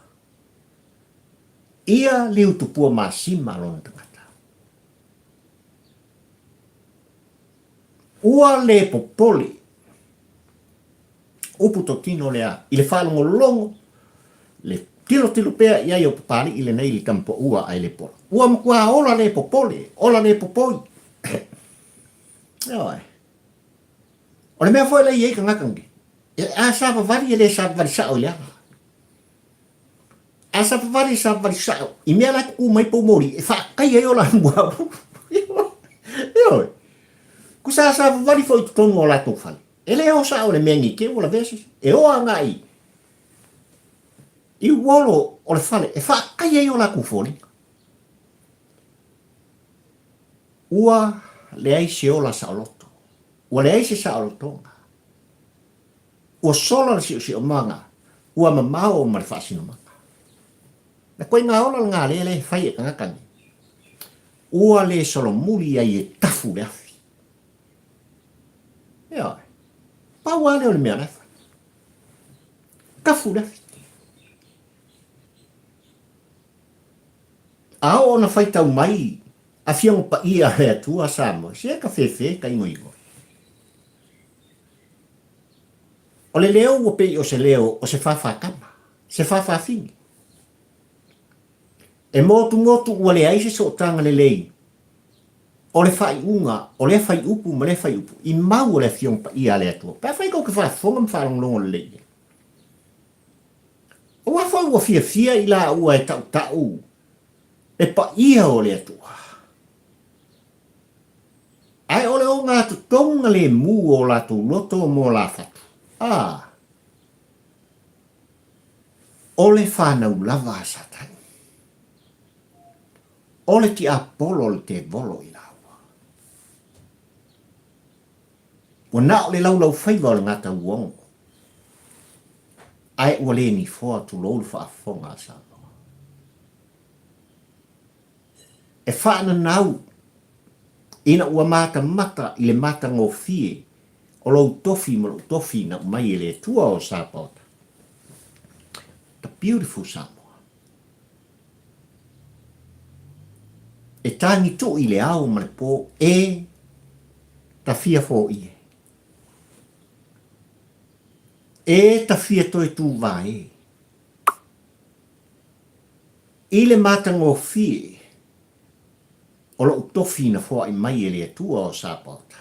Ia liu tupua masima lona tagata. Ua le popole Upu totino lea i le faalogologo, le tilotilo pea i ai o Papali'i lenei i le tamapoua a Elepola. Ua matua ola le popole, ola le popoi. Ioe. O le mea foi la i ai tagata nei, a savavali e le savavali sao i le ala. A savavali e savavali sao i mea la e tutū mai poumoli e faataia ai o la muaulu. Ioe. Kusa a savavali foi i totonu o latou fale. E le o sao le mea nei te ua lavea se e o agai i uolo o le fale e faataia ai o latou foliga. Ua leai se ola saoloto. Ua leai se saolotoga. Ua sola le siosiomaga, ua mamao ma le faasinomaga. Na koe ngā ola le ngā lea le fai e tagata nei. Ua le solomuli ai e tafu le afi. Ioe. Pau lava lea o le mea la e fai. Tafu le afi. A oo ona faitau mai Afioga Paia a le Atua Samoa, se ka fefe ka igoigo. O le leo ua pei o se leo o se fāfātama, se fāfāfine. E motumotu ua leai se sootaga lelei o le faaiuga o lea faiupu ma lea faiupu i mau o le Afioga Paia a le Atua, pe afai tou te faafofoga ma faalogologo lelei i ai. Aua foi ua fiafia i laua e tautau le paia o le Atua. Ae o le ogatotonu lemu o latou loto mo lafatu, a o le fanau lava a Satani. O le tiapolo o le tevolo i laua. Ua na o le laulaufaiva o le gatauogo. Ae ua le nifoa tulou le faafofoga a Samoa. E faananau ina ua matamata i le matagofie o lou tofi ma lou tofi na aumai e le Atua o Sapaota. The beautiful Samoa. E tagitu'i i le ao ma le po e tafia foie. E tafia toe tuvā e. I le matagofie o lo'u tofi na foa'i mai e le Atua o Sapaota,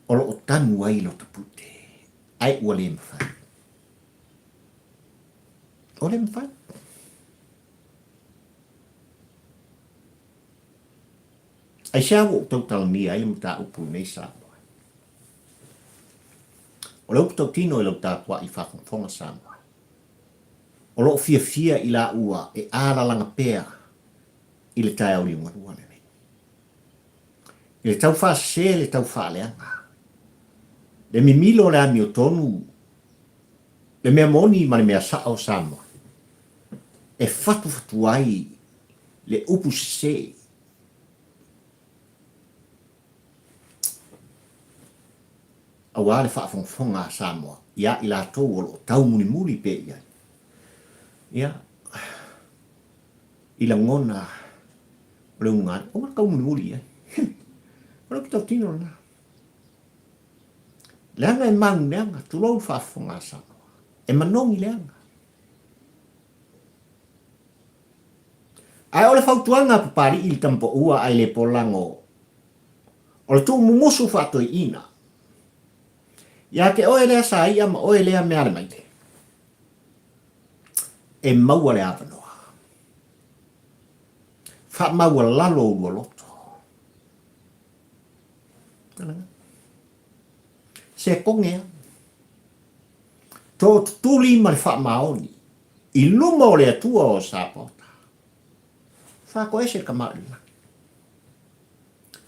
o lo'o tanu ai lota pute, ae ua le mafai. Ua le mafai. Aisea ua ou tautalania ai le mataupu lenei Samoa? O le upu tautino i lau tapua'i faafogafoga Samoa, o lo o fiafia i laua e alalaga pea i le taeao liugalua lenei. I le tau faasese le tau faaleaga, le mimilo o le amiotonu, le mea moni ma le mea sa'o Samoa, e fatufatu ai le upu sese. Aua le faafogafoga a Samoa ia i latou o lo o taumulimuli pea i ai. Ia, i lagona o le ulugalii, aua le taumulimuli i ai. O le upu tautino lena. Leaga e maguleaga, tulou le faafofoga a Samoa. E manogi leaga. Ae o le fautuaga a Papalii i le tamapaua ae le polago o le tuumumusu faatoeaina, Ia te oe lea saia ma oe lea mealemaile, e maua le avanoa. Faamaualalo ulua loto. Se koge a. Tootutuli ma le faamaoni i luma o le Atua o Sapaota. Faatoese le tama i le lagi.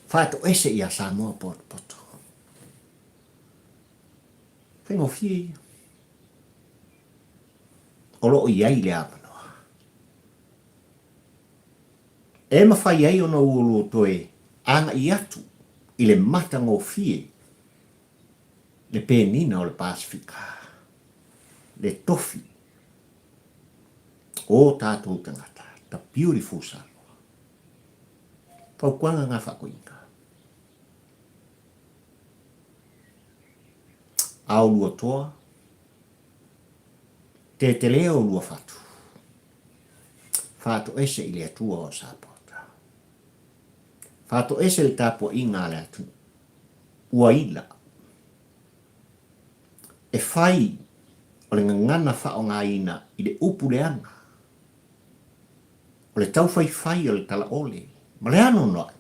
Faatoese ia Samoa potopoto. Faigofie ia. O lo o i ai le avanoa. E mafai ai ona ua lua toe agai atu i le matagofie le penina o le Pasefika, le tofi o tatou tagata, the beautiful Samoa. Fautuaga ngā whakoinga. Ao lua toa, te te leo lua whatu. Whātoese i le atua o Sapota. Whātoese le tāpua i ngā le atu. Ua ila. E whai o le gagana whaongaina i le upu leaga. O le taufaifai o le talaole ma le anoanoai,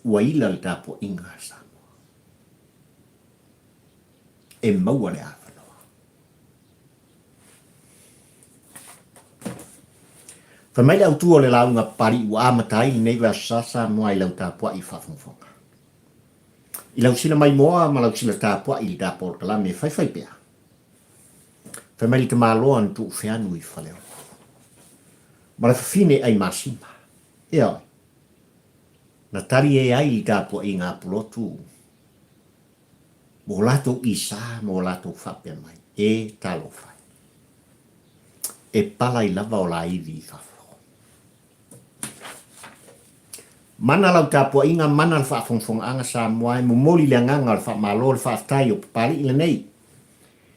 ua ila le tapuaiga a Samoa. E maua le avanoa. Fai mai le autu o le lauga Papalii ua amata ai lenei vaiaso sa Samoa i lau tapuai faafogafoga. I lau sila maimoa ma lau sila tapuai i le ta polokalame e faifai pea. Fai mai le tamaloa na tuufeanu i Faleolo. Ma le fafine ai masima. Ioe. Na tali e ai li tapuaiga a Pulotu mo latou isa ma o latou faapea mai, E talofa e. E palai lava o la iwi i fafo. Mana lau tapuaiga, mana le faafogafogaaga Samoa e momoli le agaga o le faamalo, le faafetai o Papali'i lenei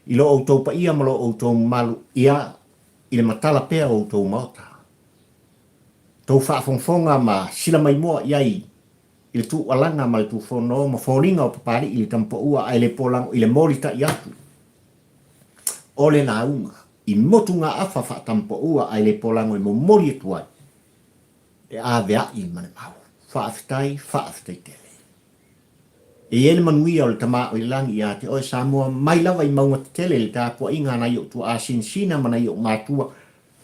i lo outou paia ma lo outou mamalu, ia, i le matala pea o outou maota. Tou faafogafoga ma silamaimoa i ai i le tuualaga ma le tufono ma foliga o Papali'i i le tamapaua ae le polago i le molita'i atu o le lauga i motugaafa faatamapaua ae le polago e momoli atu ai le avea'i ma le mau. Faafetai, faafetai tele. E i ai le manuia o le Tama o i le Lagi ia te oe Samoa, mai lava i mauga tetele i le tapuaiga a nai ou tuaa sinasina ma nai ou matua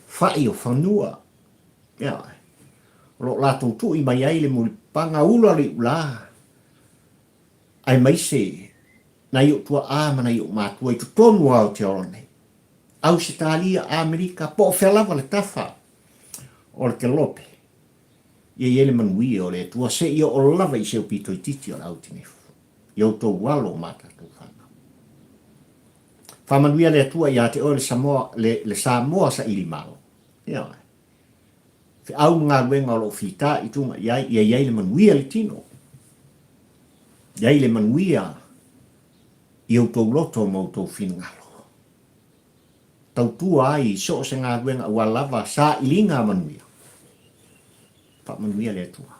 fa'i o fanua. Ioe. O lo o latou tu'i mai ai le mulipapaga ula le iulā, aemaise. Nai ou tua'a ma nai ou matua i totonu o Aotearoa nei, Ausetalia, Amerika, po o fea lava le tafa o le kelope, ia i ai le manuia o le Atua seia oo lava i se aupito itiiti o le autinefu, i outou alo ma a tatou fanau. Faamanuia le Atua ia te oe le Samoa, le, le Samoa saili malo. Ioe. Feau ma galuega o lo o fita i tuga i ai, ia i ai le manuia i le tino. Ia i ai le manuia i outou loto ma outou finagalo. Tautua ai i so o se galuega aua lava sailiga manuia. Faamanuia le Atua.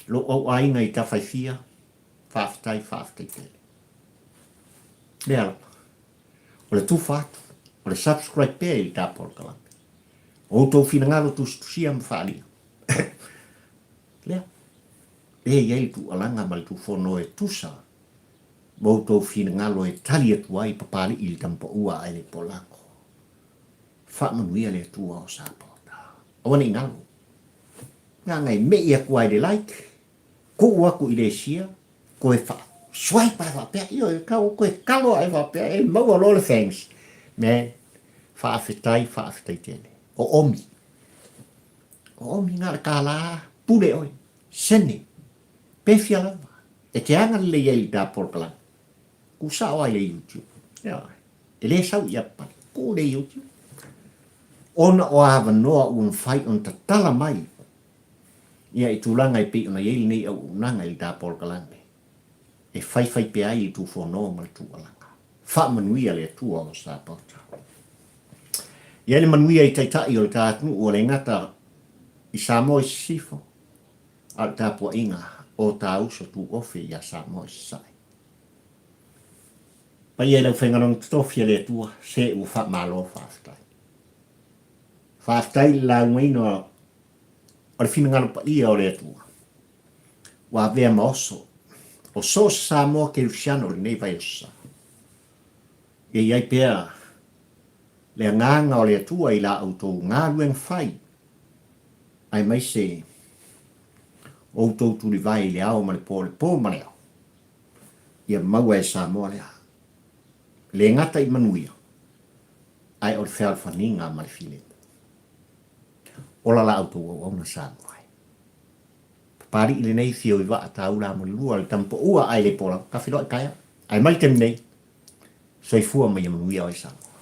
Lou auaiga i Tafaifia, faafetai, faafetai tele. Lea lava. O le tufa atu, o le subscribe pea i le ta polokalame. O outou finagalo tusitusia ma faaalia. Lea. Lea e i ai le tuualaga ma le tufono e tusa ma outou finagalo e tali atu ai Papalii le Tamapaua ae le Polago. Faamanuia le Atua o Sapota. Aua ne i galo. Gagae e me'i atu ai le like, tuu atu i le share, koe fa swipe ae faapea, ioe, tau koe kalo ae faapea, e maua loa le thanks. Man, faafetai, faafetai tele. O omi. O omi na le kālā, pule oe, sene, pefia lava. E te aga lelei ai i ta polokalame. Ku sao ai le YouTube. Ioe. E le sau i Apali. Ku le YouTube. Ona o avanoa ua mafai ona tatala mai ia i tulaga e pei ona i ai lenei auaunaga i le ta polokalame e faifai pea ai le tufono ma le tuualaga. Faamanuia le Atua o Sapota. I ai le manuia i Taitai o le ta atunuu ua le gata i Samoa i Sisifo, a o le tapuaiga o ta uso tuofe ia Samoa i Sasae. Paia i le aufaigaluega totofi a le Atua, se ua faamalo faafetai. Faafetai i le laugaina o le finagalo paia o le Atua, ua avea ma oso o so o se Samoa Kerisiano i lenei vaiaso sa. Ia i ai pea le agaga o le Atua i la outou galuega fai, aemaise outou tulivae i le ao ma le po, le po ma le ao, ia maua e Samoa lea. Le gata i manuia, ae o le fealofaniga ma le filemu. Ola la outou auauna Samoa e. Papali'i lenei fio i vaa taula amolilua le tamapaua ae le pola ka feiloai taeao. Ae mai le taimi nei, soifua ma ia manuia oe Samoa.